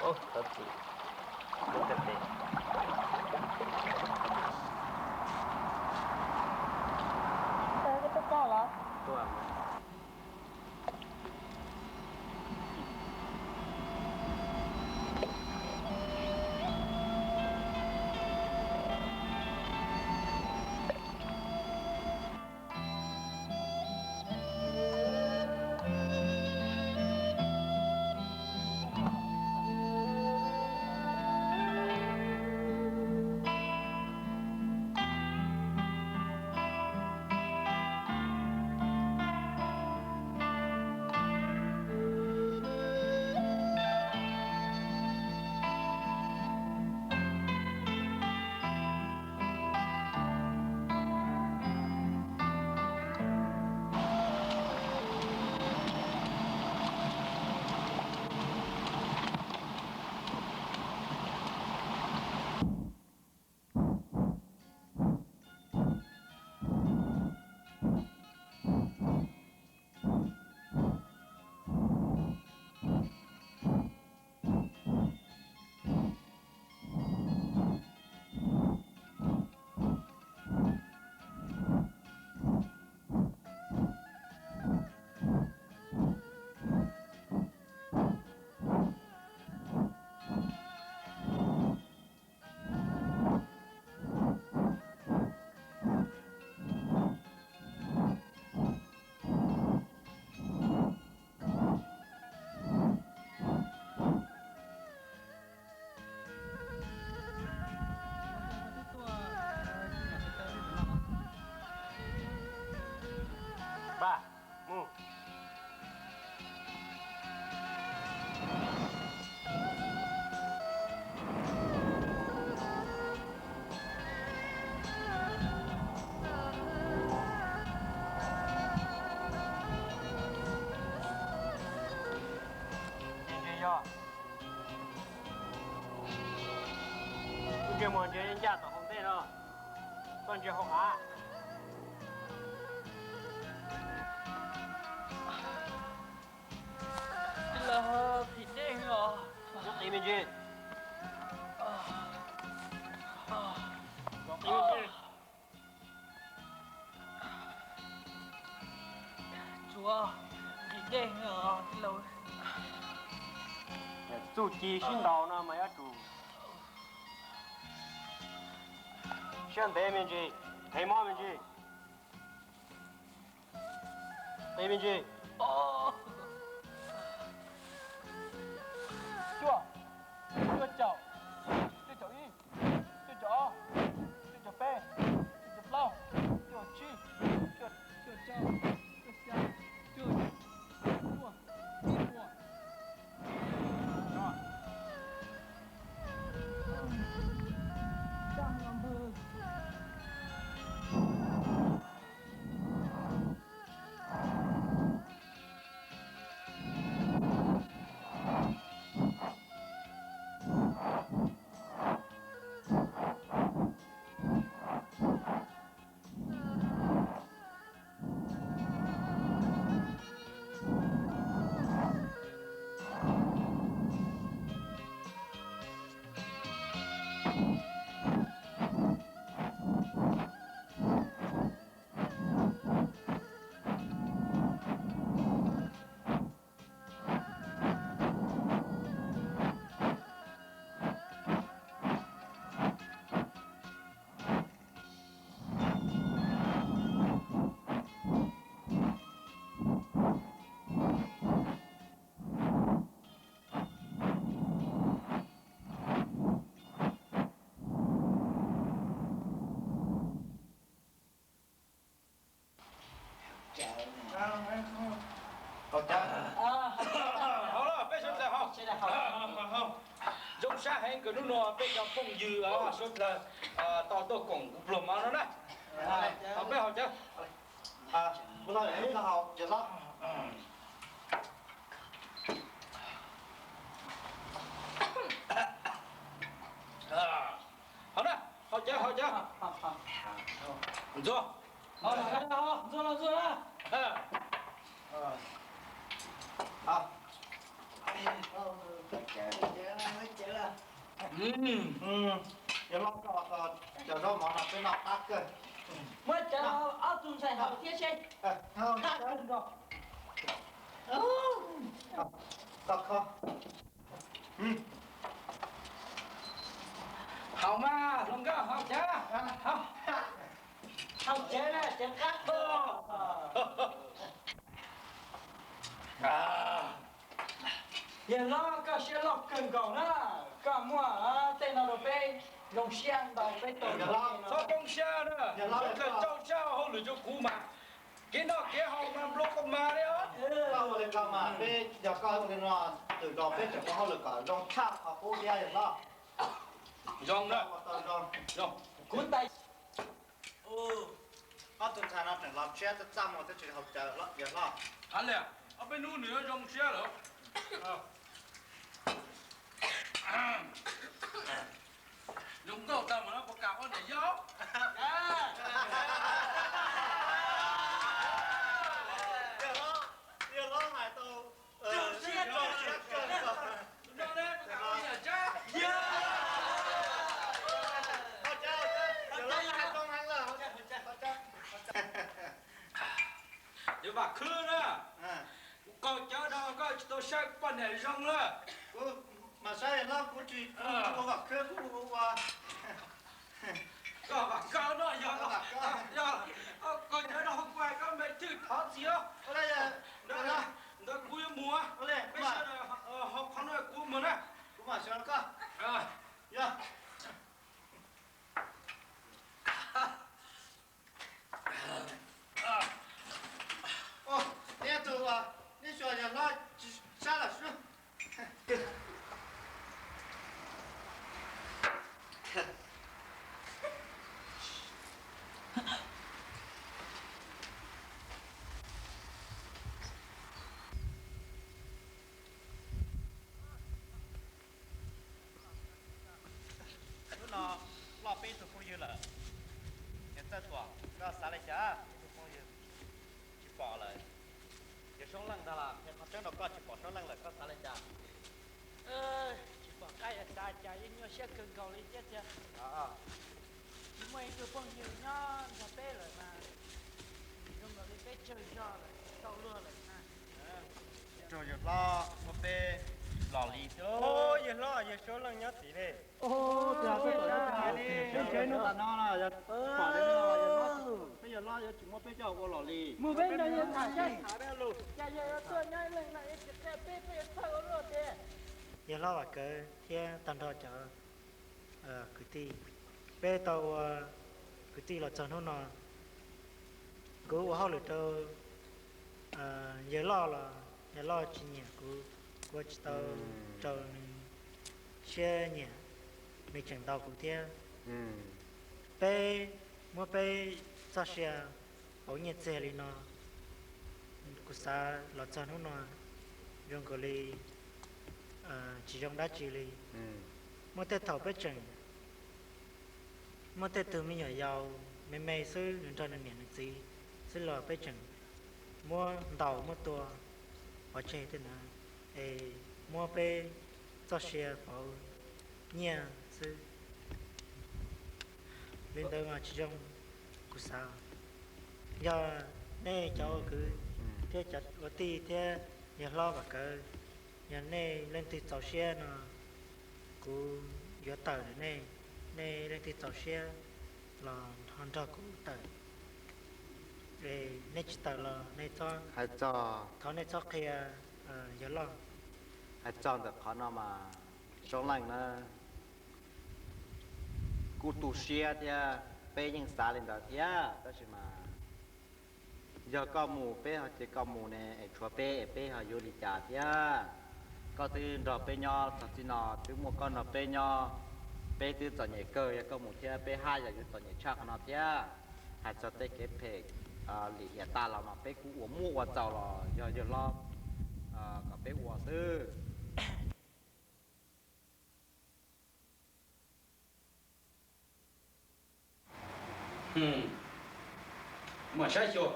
Ub, thov txim. Ub, thov txim. Koj tuaj txog los? Tuaj. Npaj mus. Ntsia yog, ntsia muag ntsia ncaj tom hauv ntej no, txoj ntsia hauv av. Tij laug, phim dej os. Nyob qis me ntsis. Nyob qis me ntsis. Tsuav, phim dej os tij laug. Txuj ci sib ntaus no mas yuav tsum siab ntev me ntsis, thev mob me ntsis. Qis me ntsis. Cuaj, cuaj caum, cuaj caum ib, cuaj caum ob, cuaj caum peb, cuaj caum plaub, cuaj caum tsib, cuaj caum rau, cuaj caum xya, cuaj caum cuaj, cuaj caum peb. Hauv, peb sawv daws hauv. Zoo sab heev kws hnub no peb cov phooj ywg sawv daws tau tuaj koom kuv pluag mov no na. Hauv, peb hauv cawv. Hauv na, hauv cawv, hauv cawv. Ntxuag, ntxuag los ntxuag na. Yog los cov zaub mov no peb noj qab kawg. Muab cov ob tug ntxhais haus thiab seb. Qab kawg nkaus. Haus mas hluas nkauj, haus cas, haus cas na, ces qab kawg. Yawg hlob, koj siab loj kawg nkaus na, koj muaj tej no rau peb zoo siab ntau peb tau. Txhob poob siab na, koj rau siab ua hauj lwm rau kuv mas, kev noj kev haus mas nplua koj mas li os. Koj ua li ko mas peb, yog koj ua li no, twb rau peb tseem ua hauj lwm kom zoo tshaj qhov qub thiab yawg hlob. Zoo na. Kuv tais ob tug ntxhais no tseem los tshiab txaj txaj muag thiab tsis haus cawv yawg hlob. Hais li, ob peb hnub nws yuav zoo siab lawm. Zoo nkauj tag mas no puas kam ua niam yau? Yawg hlob hais tau. Yawg Vam Khwb na, kuv qaug cawv dhau koj tsis tau saib poj niam zoo na. Kuv mas saib hlob, kuv tsis, kuv ua Vam Khwb, kuv ua, koj Vam Khwb no yog, yog koj cawv dhau kuv hais koj me thwj thov txim os. Ntawd kuv yuav mus, peb sawv daws hauv qhov no kuv mus na. Kuv mam sawv koj. Yog. Neb tus, neb xyuas yawg hlob tsis sab lawm sub. Hnub no ploj peb tug phooj ywg lawm. Yawg Txawj Tuam, koj xav li cas? Peb tug phooj ywg tsis pom lawm. Yawg Soob Leej ntag las, qhov tseeb rau koj tsis pom Soob Leej lawm, koj xav li cas? Tsis pom qab yuav xav cas, yeej nyuaj siab kawg nkaus li thiab tiag. Tsis muaj ib tug phooj ywg nyob nrog peb lawm mas, zoo nkaus li peb tsawg zog lawm, tsis tau luag lawm na. Raug yawg hlob muab peb los li xwb. Yawg hlob, yawg Soob Leej nyob tid ne. Peb tsev hnub tas no, peb yawg hlob yuav tsis muab peb coj ua los li. Mus peb nrog yawg tham, cas yawg yuav tuaj nyob ib leeg no, yuav tsis qhia peb, peb yuav txhawj ua luaj tiag. Yawg hlob Vam Kawv thiab tag nrho cov kwv tij, peb tau ua kwv tij los txog hnub no. Kuv ua hauj lwm rau yawg loj los yawg loj tsis nyiam kuv, kuv ua tsis tau rau nws siab nyiam, nws tseem ntaus kuv thiab. Peb muab peb txoj sia pauv nyiaj txiag li no, kuv xav los txog hnub no zoo nkaus li tsis zoo dab tsi li. Muaj tej thaum peb tseem muaj tej tug me nyuam yaus me me xwb, nws nrog nws niam nws txiv xwb los peb tseem muab ntaus muab tua pov tseg tej ntawd, es muab peb txoj sia pauv nyiaj xwb. Li ntawd mas tsis zoo, kuv xav. Yog nej cov ua kwv thiab cov ua tij thiab yawg hlob Vam Kawv, yog nej leej twg txaus siab no, kuv yuav tawm ntawm nej. Nej leej twg txaus siab los ho nrog kuv tawm. Nej tsis tawm los nej txhob hais txog, thov nej txhob qhia yawg loj. Hais txog ntawm qhov no mas Soob Leej na, kuj tu siab thiab, peb yeej xav li ntawd thiab, tab sis mas yog koj mus peb ho cia koj mus ne, es tshuav peb es peb ho yuav li cas thiab? Koj twb nrog peb nyob txog txij no, twb muaj koj nrog peb nyob, peb twb txom nyem kawg, yog koj mus thiab peb haj yam yuav txom nyem tshaj qhov no thiab. Hais txog tej kev phem lim hiam tas los mas peb kuj ua muaj ua txaus los yog yawg hlob kom peb ua xwb. Mam saib xyuas.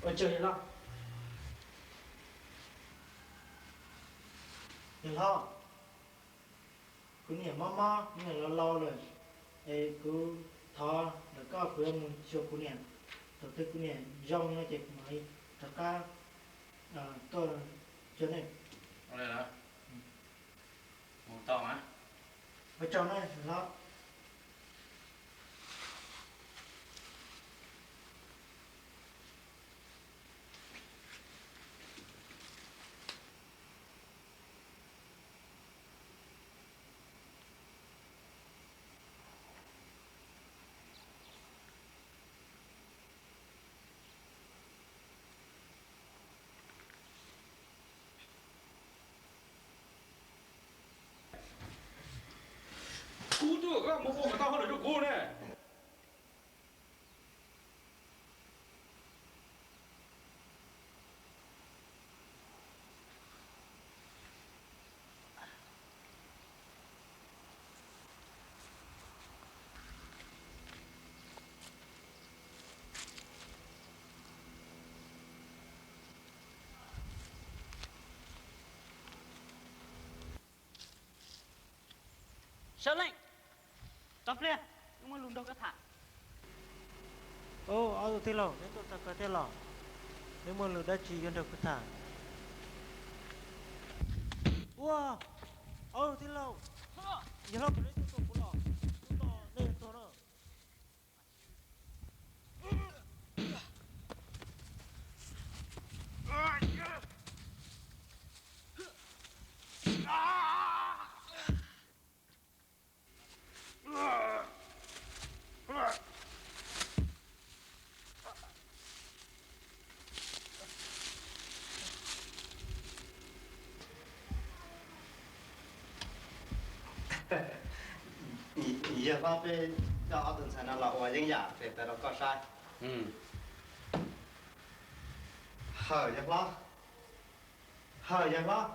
Ua tsaug yawg hlob. Yawg hlob, kuv niam mob mob, kuv niam laus laus lawm, es kuv thov ntawm koj kuv yuav mus xyuas kuv niam, thaum twg kuv niam zoo no ces kuv mam li rov qab tuaj cuag nej. Mus tau mas. Ua tsaug na yawg hlob. Kuv twb kom koj mus ua kom tau hauj lwm rau kuv ne. Sawv leej, tso pliag, wb muaj lus nrog koj tham. Ob tug tij laug, neb tuaj txog kawg thiab los? Neb muaj lus dab tsi yuav nrog kuv tham? Ua, ob tug tij laug, yawg hlob puas neb tuaj tua kuv los? Kuv los nej tuag no. Yawg hlob, peb coj ob tug ntxhais no los ua yeeb yam pem taws rau koj saib. Hawm yawg hlob, hawm yawg hlob.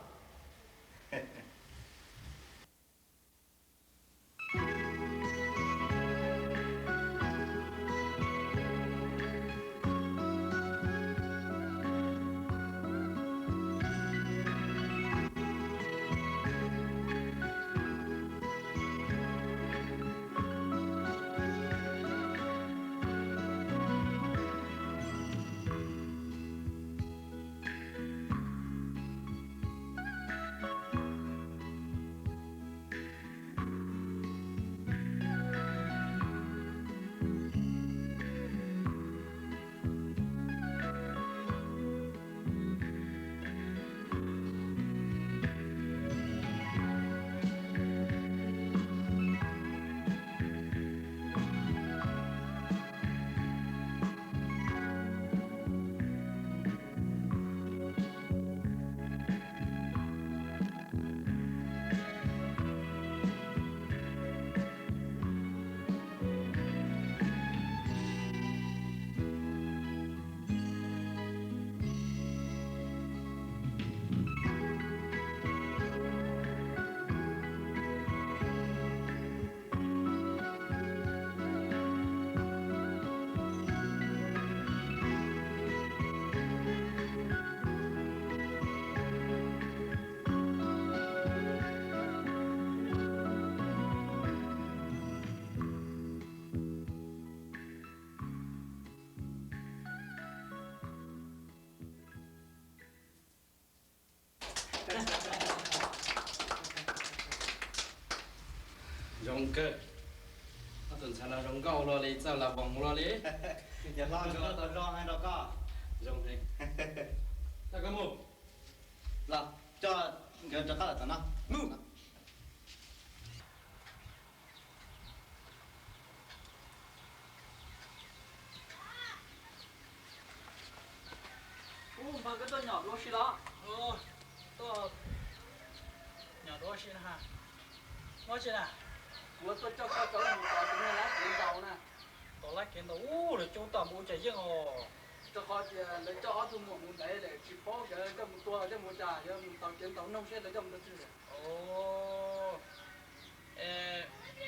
Zoo kawg. Ob tug ntxhais no zoo nkauj ua luaj li, txawj las voos ua luaj li. Yawg hlob, zoo tau zoo hais rau koj. Zoo heev. Tag koj mus. Los coj nkawd rov qab lawm tom no. Mus. Ub, npawg, koj tuaj nyom dua si los? Tuaj nyom dua si na. Muaj tsi na? Kuv tuaj coj koj rau mus tos tus niag lab kev ntaus na. Tos lab kev ntaus, ub, lawv coob tom mus ua cas yeej os. Rau qhov tias lawv coj ob tug muam mus ntev lawm tsis paub xyov coj mus tua los coj mus ua cas, yuav mus tos kev ntaus noog seb lawv coj mus rau twg lawm.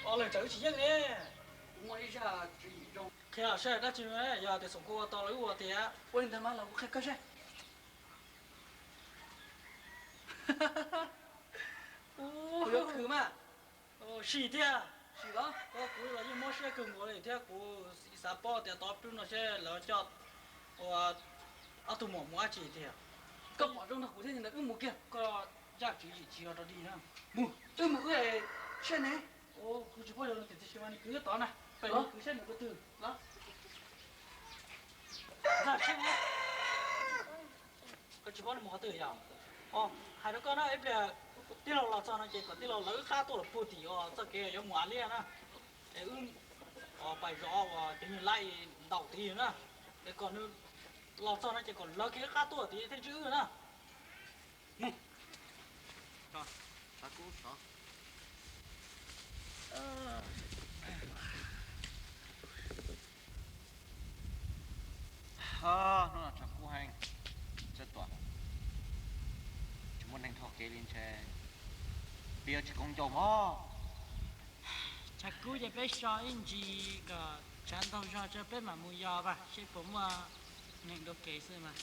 Ob leeg tsam wb tsis yeej ne. Kuv muaj ib zaj tswv yim zoo. Qhia los saib dab tsi, yog tias xoom kua ua tau los wb ua tiag. Ua li ntawd mas los kuv qhia koj saib. Kuv yuav khwv mas. Sim thiab. Sim los? Kuv los yeej mob siab kawg nkaus li thiab kuv xav paub tias tov plub no seb lawv coj ua ob tug muam mus dab tsi tiag. Koj pom zoo nrog kuv thiab ntawd wb mus kiag. Koj zaj tswv yim tsis yog rau dig na. Mus, wb mus wb siab ne. Kuv tsis paub yog tias tiam sis mas nws kwv tod na, peb los kwv saib nws ua twg los. Koj tsis paub nws mus qhov twg yom? Hais rau koj na, ib pliag tij laug los txog no ces kom tij laug lawv wb qab tuaj los puag tim uas txoj kev yuav mus Av Liaj na. Es wb pais zov uas cov nyuag laib ntaus tid na. Es kom nws los txog no ces kom lawv kev wb qab tuaj tid thiaj ntsib wb na. Hnub no tshav kub heev, Txawj Tuam, tsis muaj neeg dhau kev li ntshe peb yuav tsis koob ncauj mog. Tshav kub ces peb so ib ntsis kom tshav ntaug zog tso peb mam mus yos, seb puas muaj neeg dua kev xwb mas.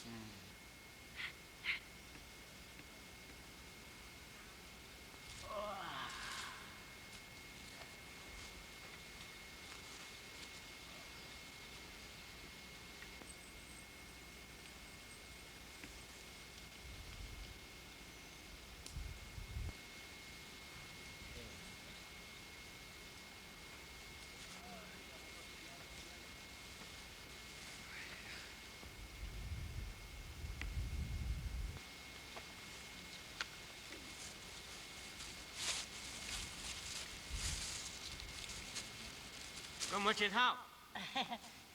Koj mus tsis tau?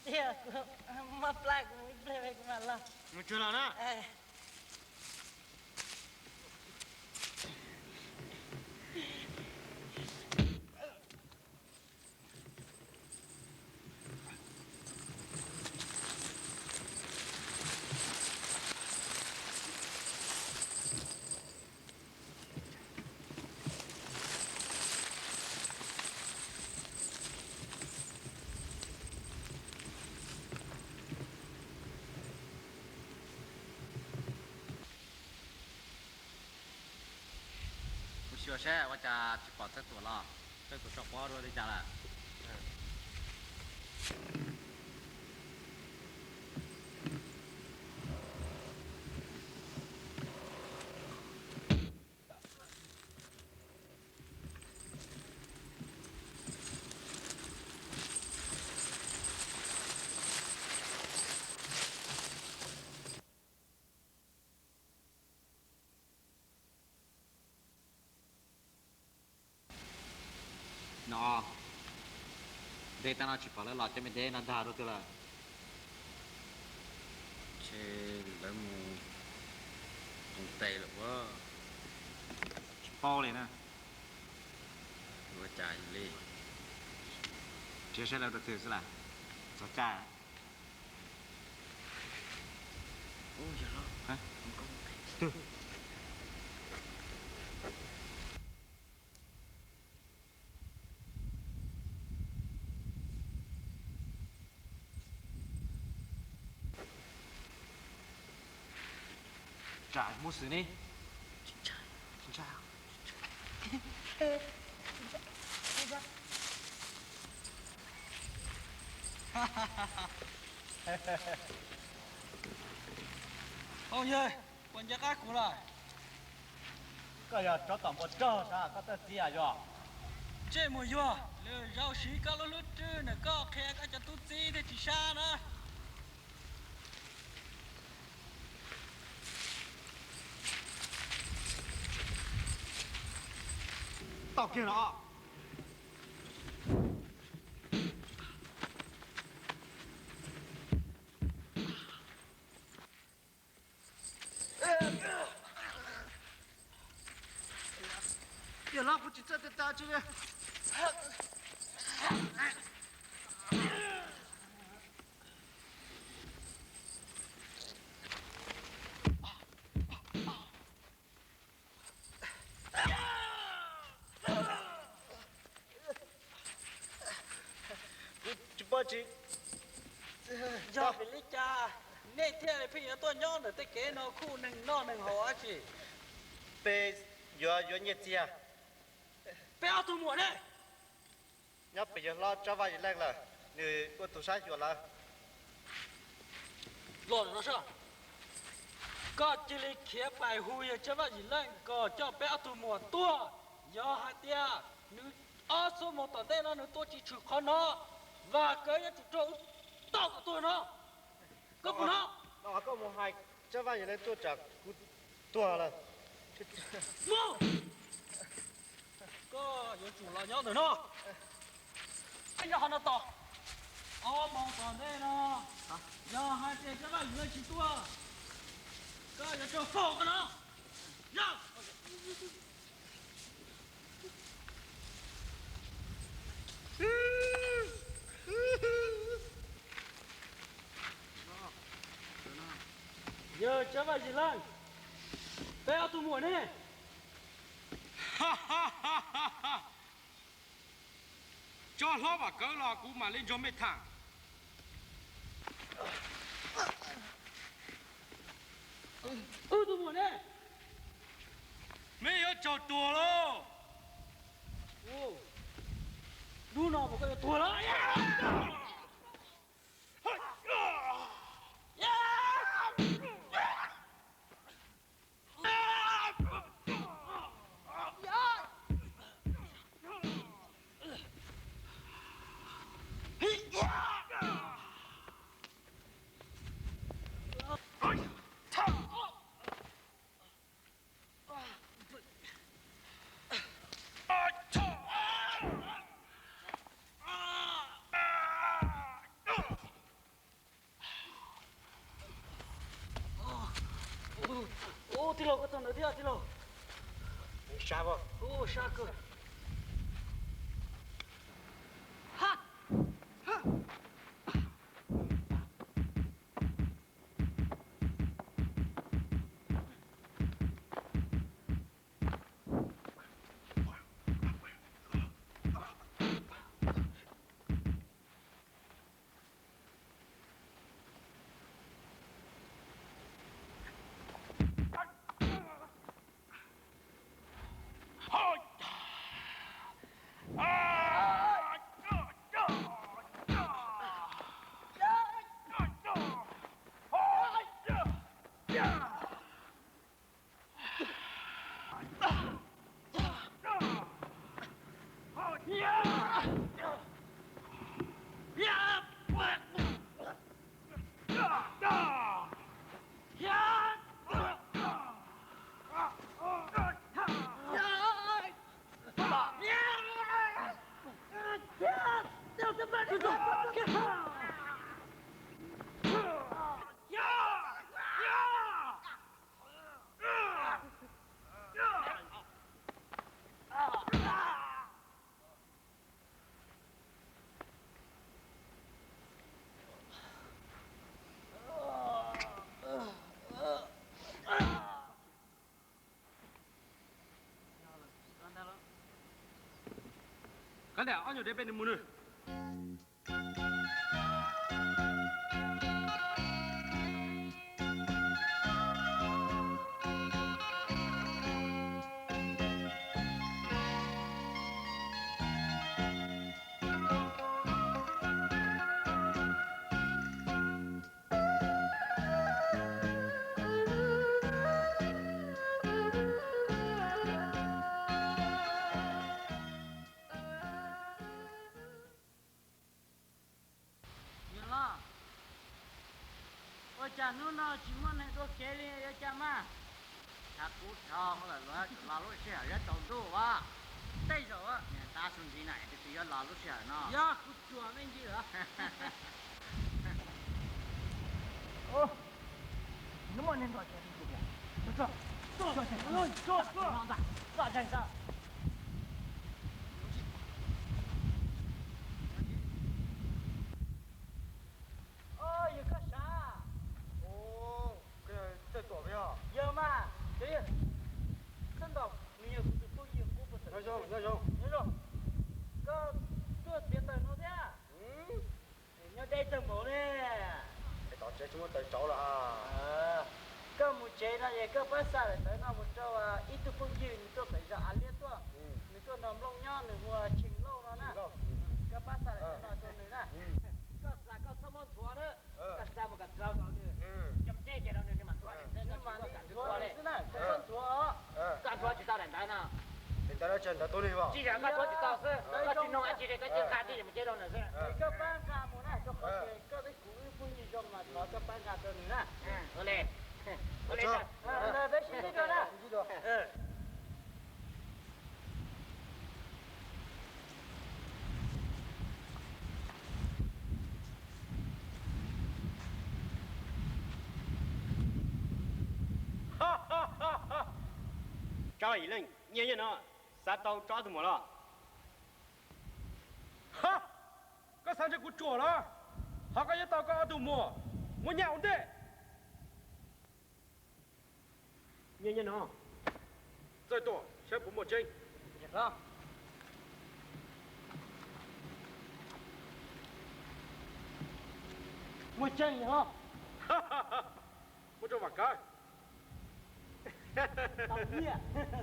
Txiv, kuv mob plab, kuv mus ib pliag kuv mam los. Mus tsuag los na. Kuv xyuas saib ua cas tsis pom Txawj Tuam los, Txawj Tuam tso pob dua li cas lawm. No, dej tag no tsis pom lawv los coj me dej no dag rau twg lawm. Ntshe lawv mus koom tes lawm ua. Tsis paub li na. Ua cas li? Tsis saib lawv rau twg xwb las. Txog caj. Tsam muaj xwm ne. Au yawg, puas nco qab kuv lawm? Koj yog tsov tom npua rog sas koj txawj txiv yog? Ntsej muag yuag, lwm zaus siv koj lub hlwb rwg ntawm koj qhia koj cov tub txib thiaj tsis sab na. Tau kiag los. Yog los kuv tsis txawj tag tag tsi li. thiaj pheej yuav tuaj nyob ntawm tej kev no khuj neeg noj neeg haus dab tsi? Peb yuav yuav nyiaj txiag. Peb ob tug muam ne? Nyob pem yawg hlob Tsab Vaj Yim Leej lawm, nws ua tus saib xyuas lawv. Los no saib, koj cia li khiav pais hu yawg Tsab Vaj Yim Leej kom coj peb ob tug muam tuaj. Yog hais tias nws ob xuab moos tom ntej no nws tuaj tsis tshwm qhov no, Vaj Kawv yuav tsum raug tau kom tuag no. Koj puas hnov? Koj mus hais Tsab Vaj Yim Leej tuaj tsam kuv tuag lawm. Mus! Koj yuav tsum los nyob ntawm no. Yog qhov no tos, ob moos tom ntej no, yog hais tias Tsab Vaj Yim Leej tsis tuaj, koj yuav raug faus koj no. Yawg Tsab Vaj Yim Leej, peb ob tug muam ne? Tso hlob Vam Kawv los kuv mam li nrog mej tham. Wb tug muam ne? Mej yuav raug tuag lauj. Hnub no mas koj yuav tuag lawm. Ub, tij laug, koj txog ntawd thiab tij laug. Sab, sab kawg. Kab lam ob nyuag deb peb nws mus nws. Yawg loj, ua cas hnub no tsis muaj neeg dua kev li yuav cas mas? Tshav kub dhau lawm, luag yuav tsum los lub sij hawm yuav tsaus ntuj as. Tej zaum niam tab su ntxiv na, tus twg yuav los lub sij hawm no? Yog kuv cuag me ntsis lawm. Yawg koj sav? Yawg mas, koj nto, nws yog kuv tus tub yawg qub puag tawm. Nyob zoo, nyob zoo. Koj tuaj txiav taws no thiab? Nyob deb tag npaum ne. Es tom tsev tsis muaj taws tsauv lawm ha. Tsev no es koj pab xa daim ntawv no mus rau ib tug phooj ywg nws tuaj pem zos Av Liab tuaj, nws tuaj nrog Nplooj nyob, nws hu ua Tsheej Lauj no na. Koj pab xa daim ntawv no rau nws na. Koj xa koj txhob muab nthuav na, koj xa mus kom txog nkaus nws, coj dej ces rau nws, nws mam nthuav, nws mam nthuav nws xwb na, koj txhob nthuav os. Koj nthuav tsis tau daim ntawv no. Daim ntawv no tsis ntawv tuab neeg os. Tsis yog koj nthuav tsis tau xwb, koj tsis noog dab tsi li, koj cia li nqa tij mus ceb rau nws xwb. Koj pab nqa mus na, rau qhov tias koj thiab kuv wb phooj ywg zoo mas thov koj pab nqa rau nws na. Ua li, ua li, peb sib ntsib dua na. Tsov Yim Leej, nyiaj nyiaj no, xa tau rov ob tug muam los? Koj xav ntshe kuv tsuam los? Thov koj yuav tau koj ob tug muam, muab nyaj ua ntej. Nyiaj nyiaj no, txawj tuaj saib puas muaj tseeb. Muaj tseeb os. Muab rau Vam Kawv.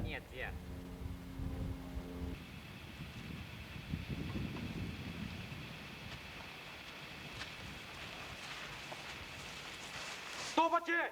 Nyiaj txiag. Tuaj pov tseg.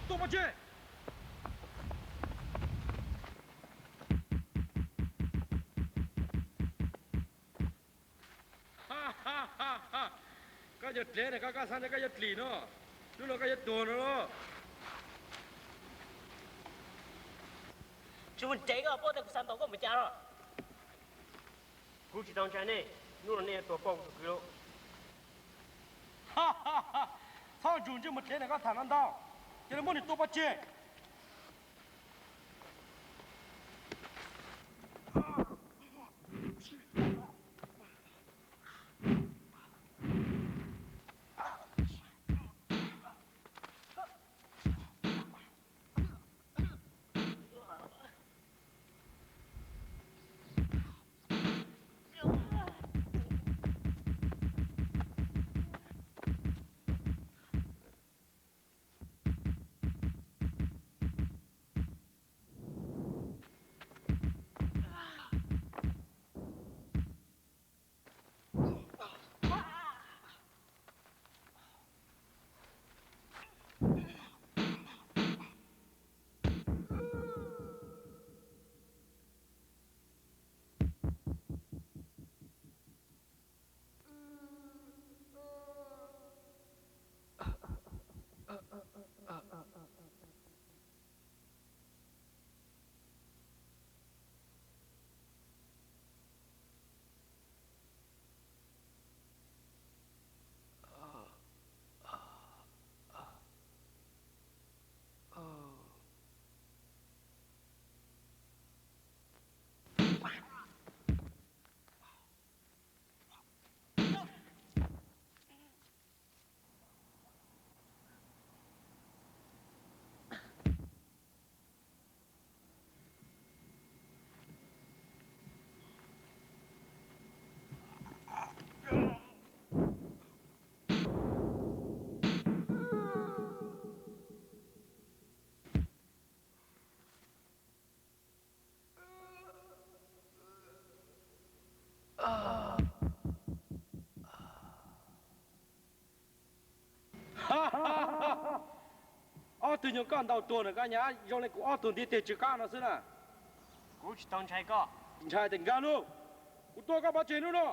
Tuaj pov tseg. Koj yuav dlev na, koj, koj xav tias koj yuav dlim no, hnub no koj yuav tuag no los? Tsis mus ntev koj paub tias kuv xav ntaus koj mus cas no. Kuv tsis tau ntshai nej, hnub no nej yuav tuag pauj kuv tus kwv lawm. Txhob ntsuj ntsej muag dlev na, koj tham no ntau, cia li muab nws tua pov tseg. Nyuag koj ntaus tuag na, koj nyab zoo li kuv ob tug ntiag teb tsw qab no xwb na. Kuv tsis tau ntshai koj. Tsis ntshai tes nkag lug, kuv tua koj pov tseg hnub no.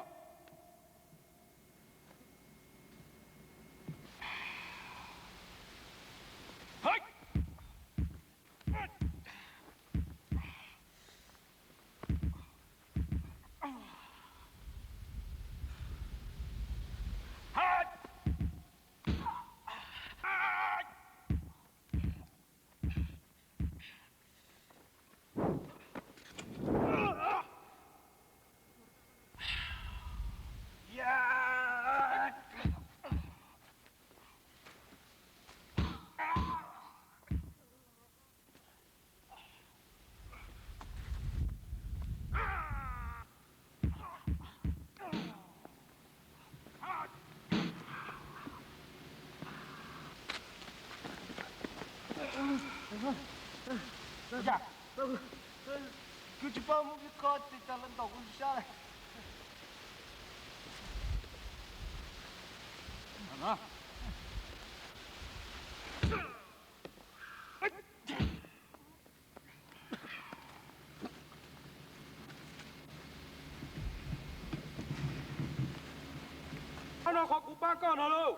Kuv tsis paub muab peb qho tes tas los ntaus kuv sab lawm. Qhov no qhov kuv pab koj no lauj.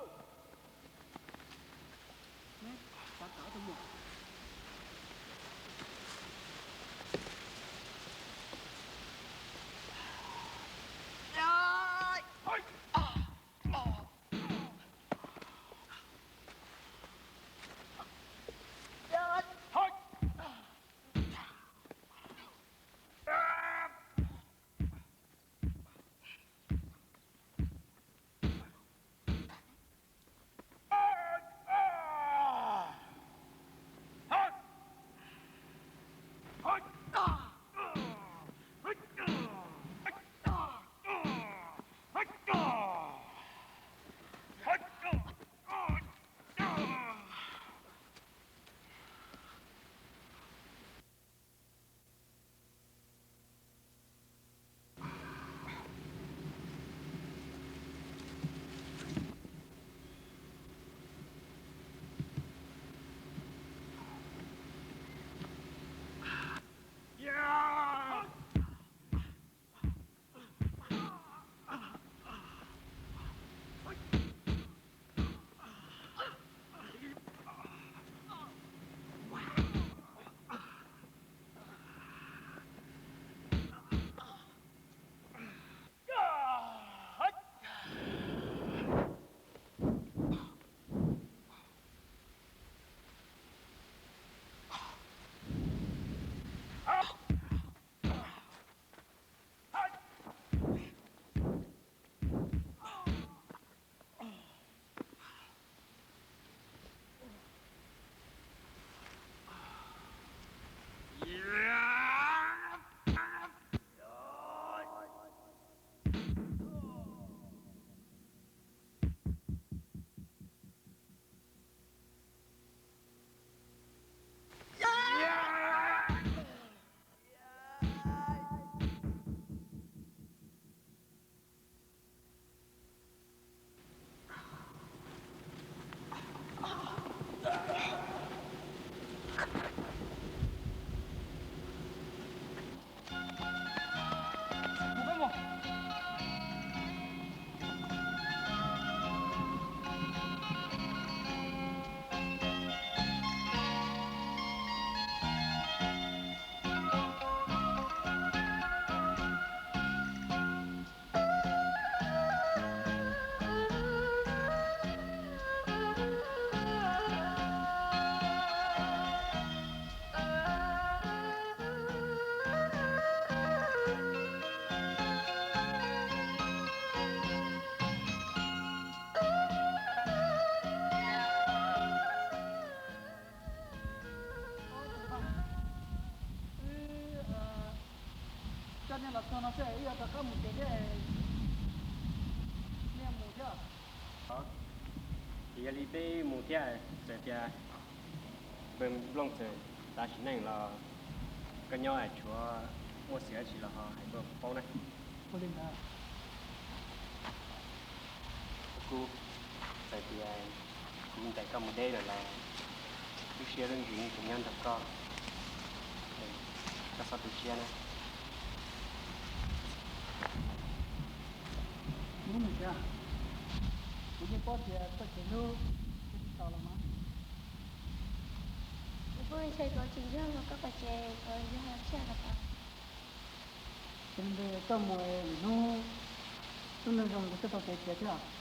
Coj nej los txog no xwb, wb yuav rov qab mus tsev thiab, nej mus thiab. Ces yog li peb mus thiab, txawm tias nplooj txawm tas sim neej los koj nyob es tshuav muaj xwm dab tsi los ho hais tuaj paub na. Ua li ntawd. Kub, txawm tias kuv ncaim koj mus deb lawm los Tu siab lub ntsis kuv nyob nrog koj, koj txhob tu siab na. Hnub me siav, kuv yeej paub tias koj tsev hlub thiab tsis tau los mas. Kuv pheej ntshe kuv tsis ntseeg koj, koj tsev kuv yog tsiaj los tau. Ces li ntawd koj mus lwm hnub, lub neej zoo kuv thiaj tau kev khiav thiab.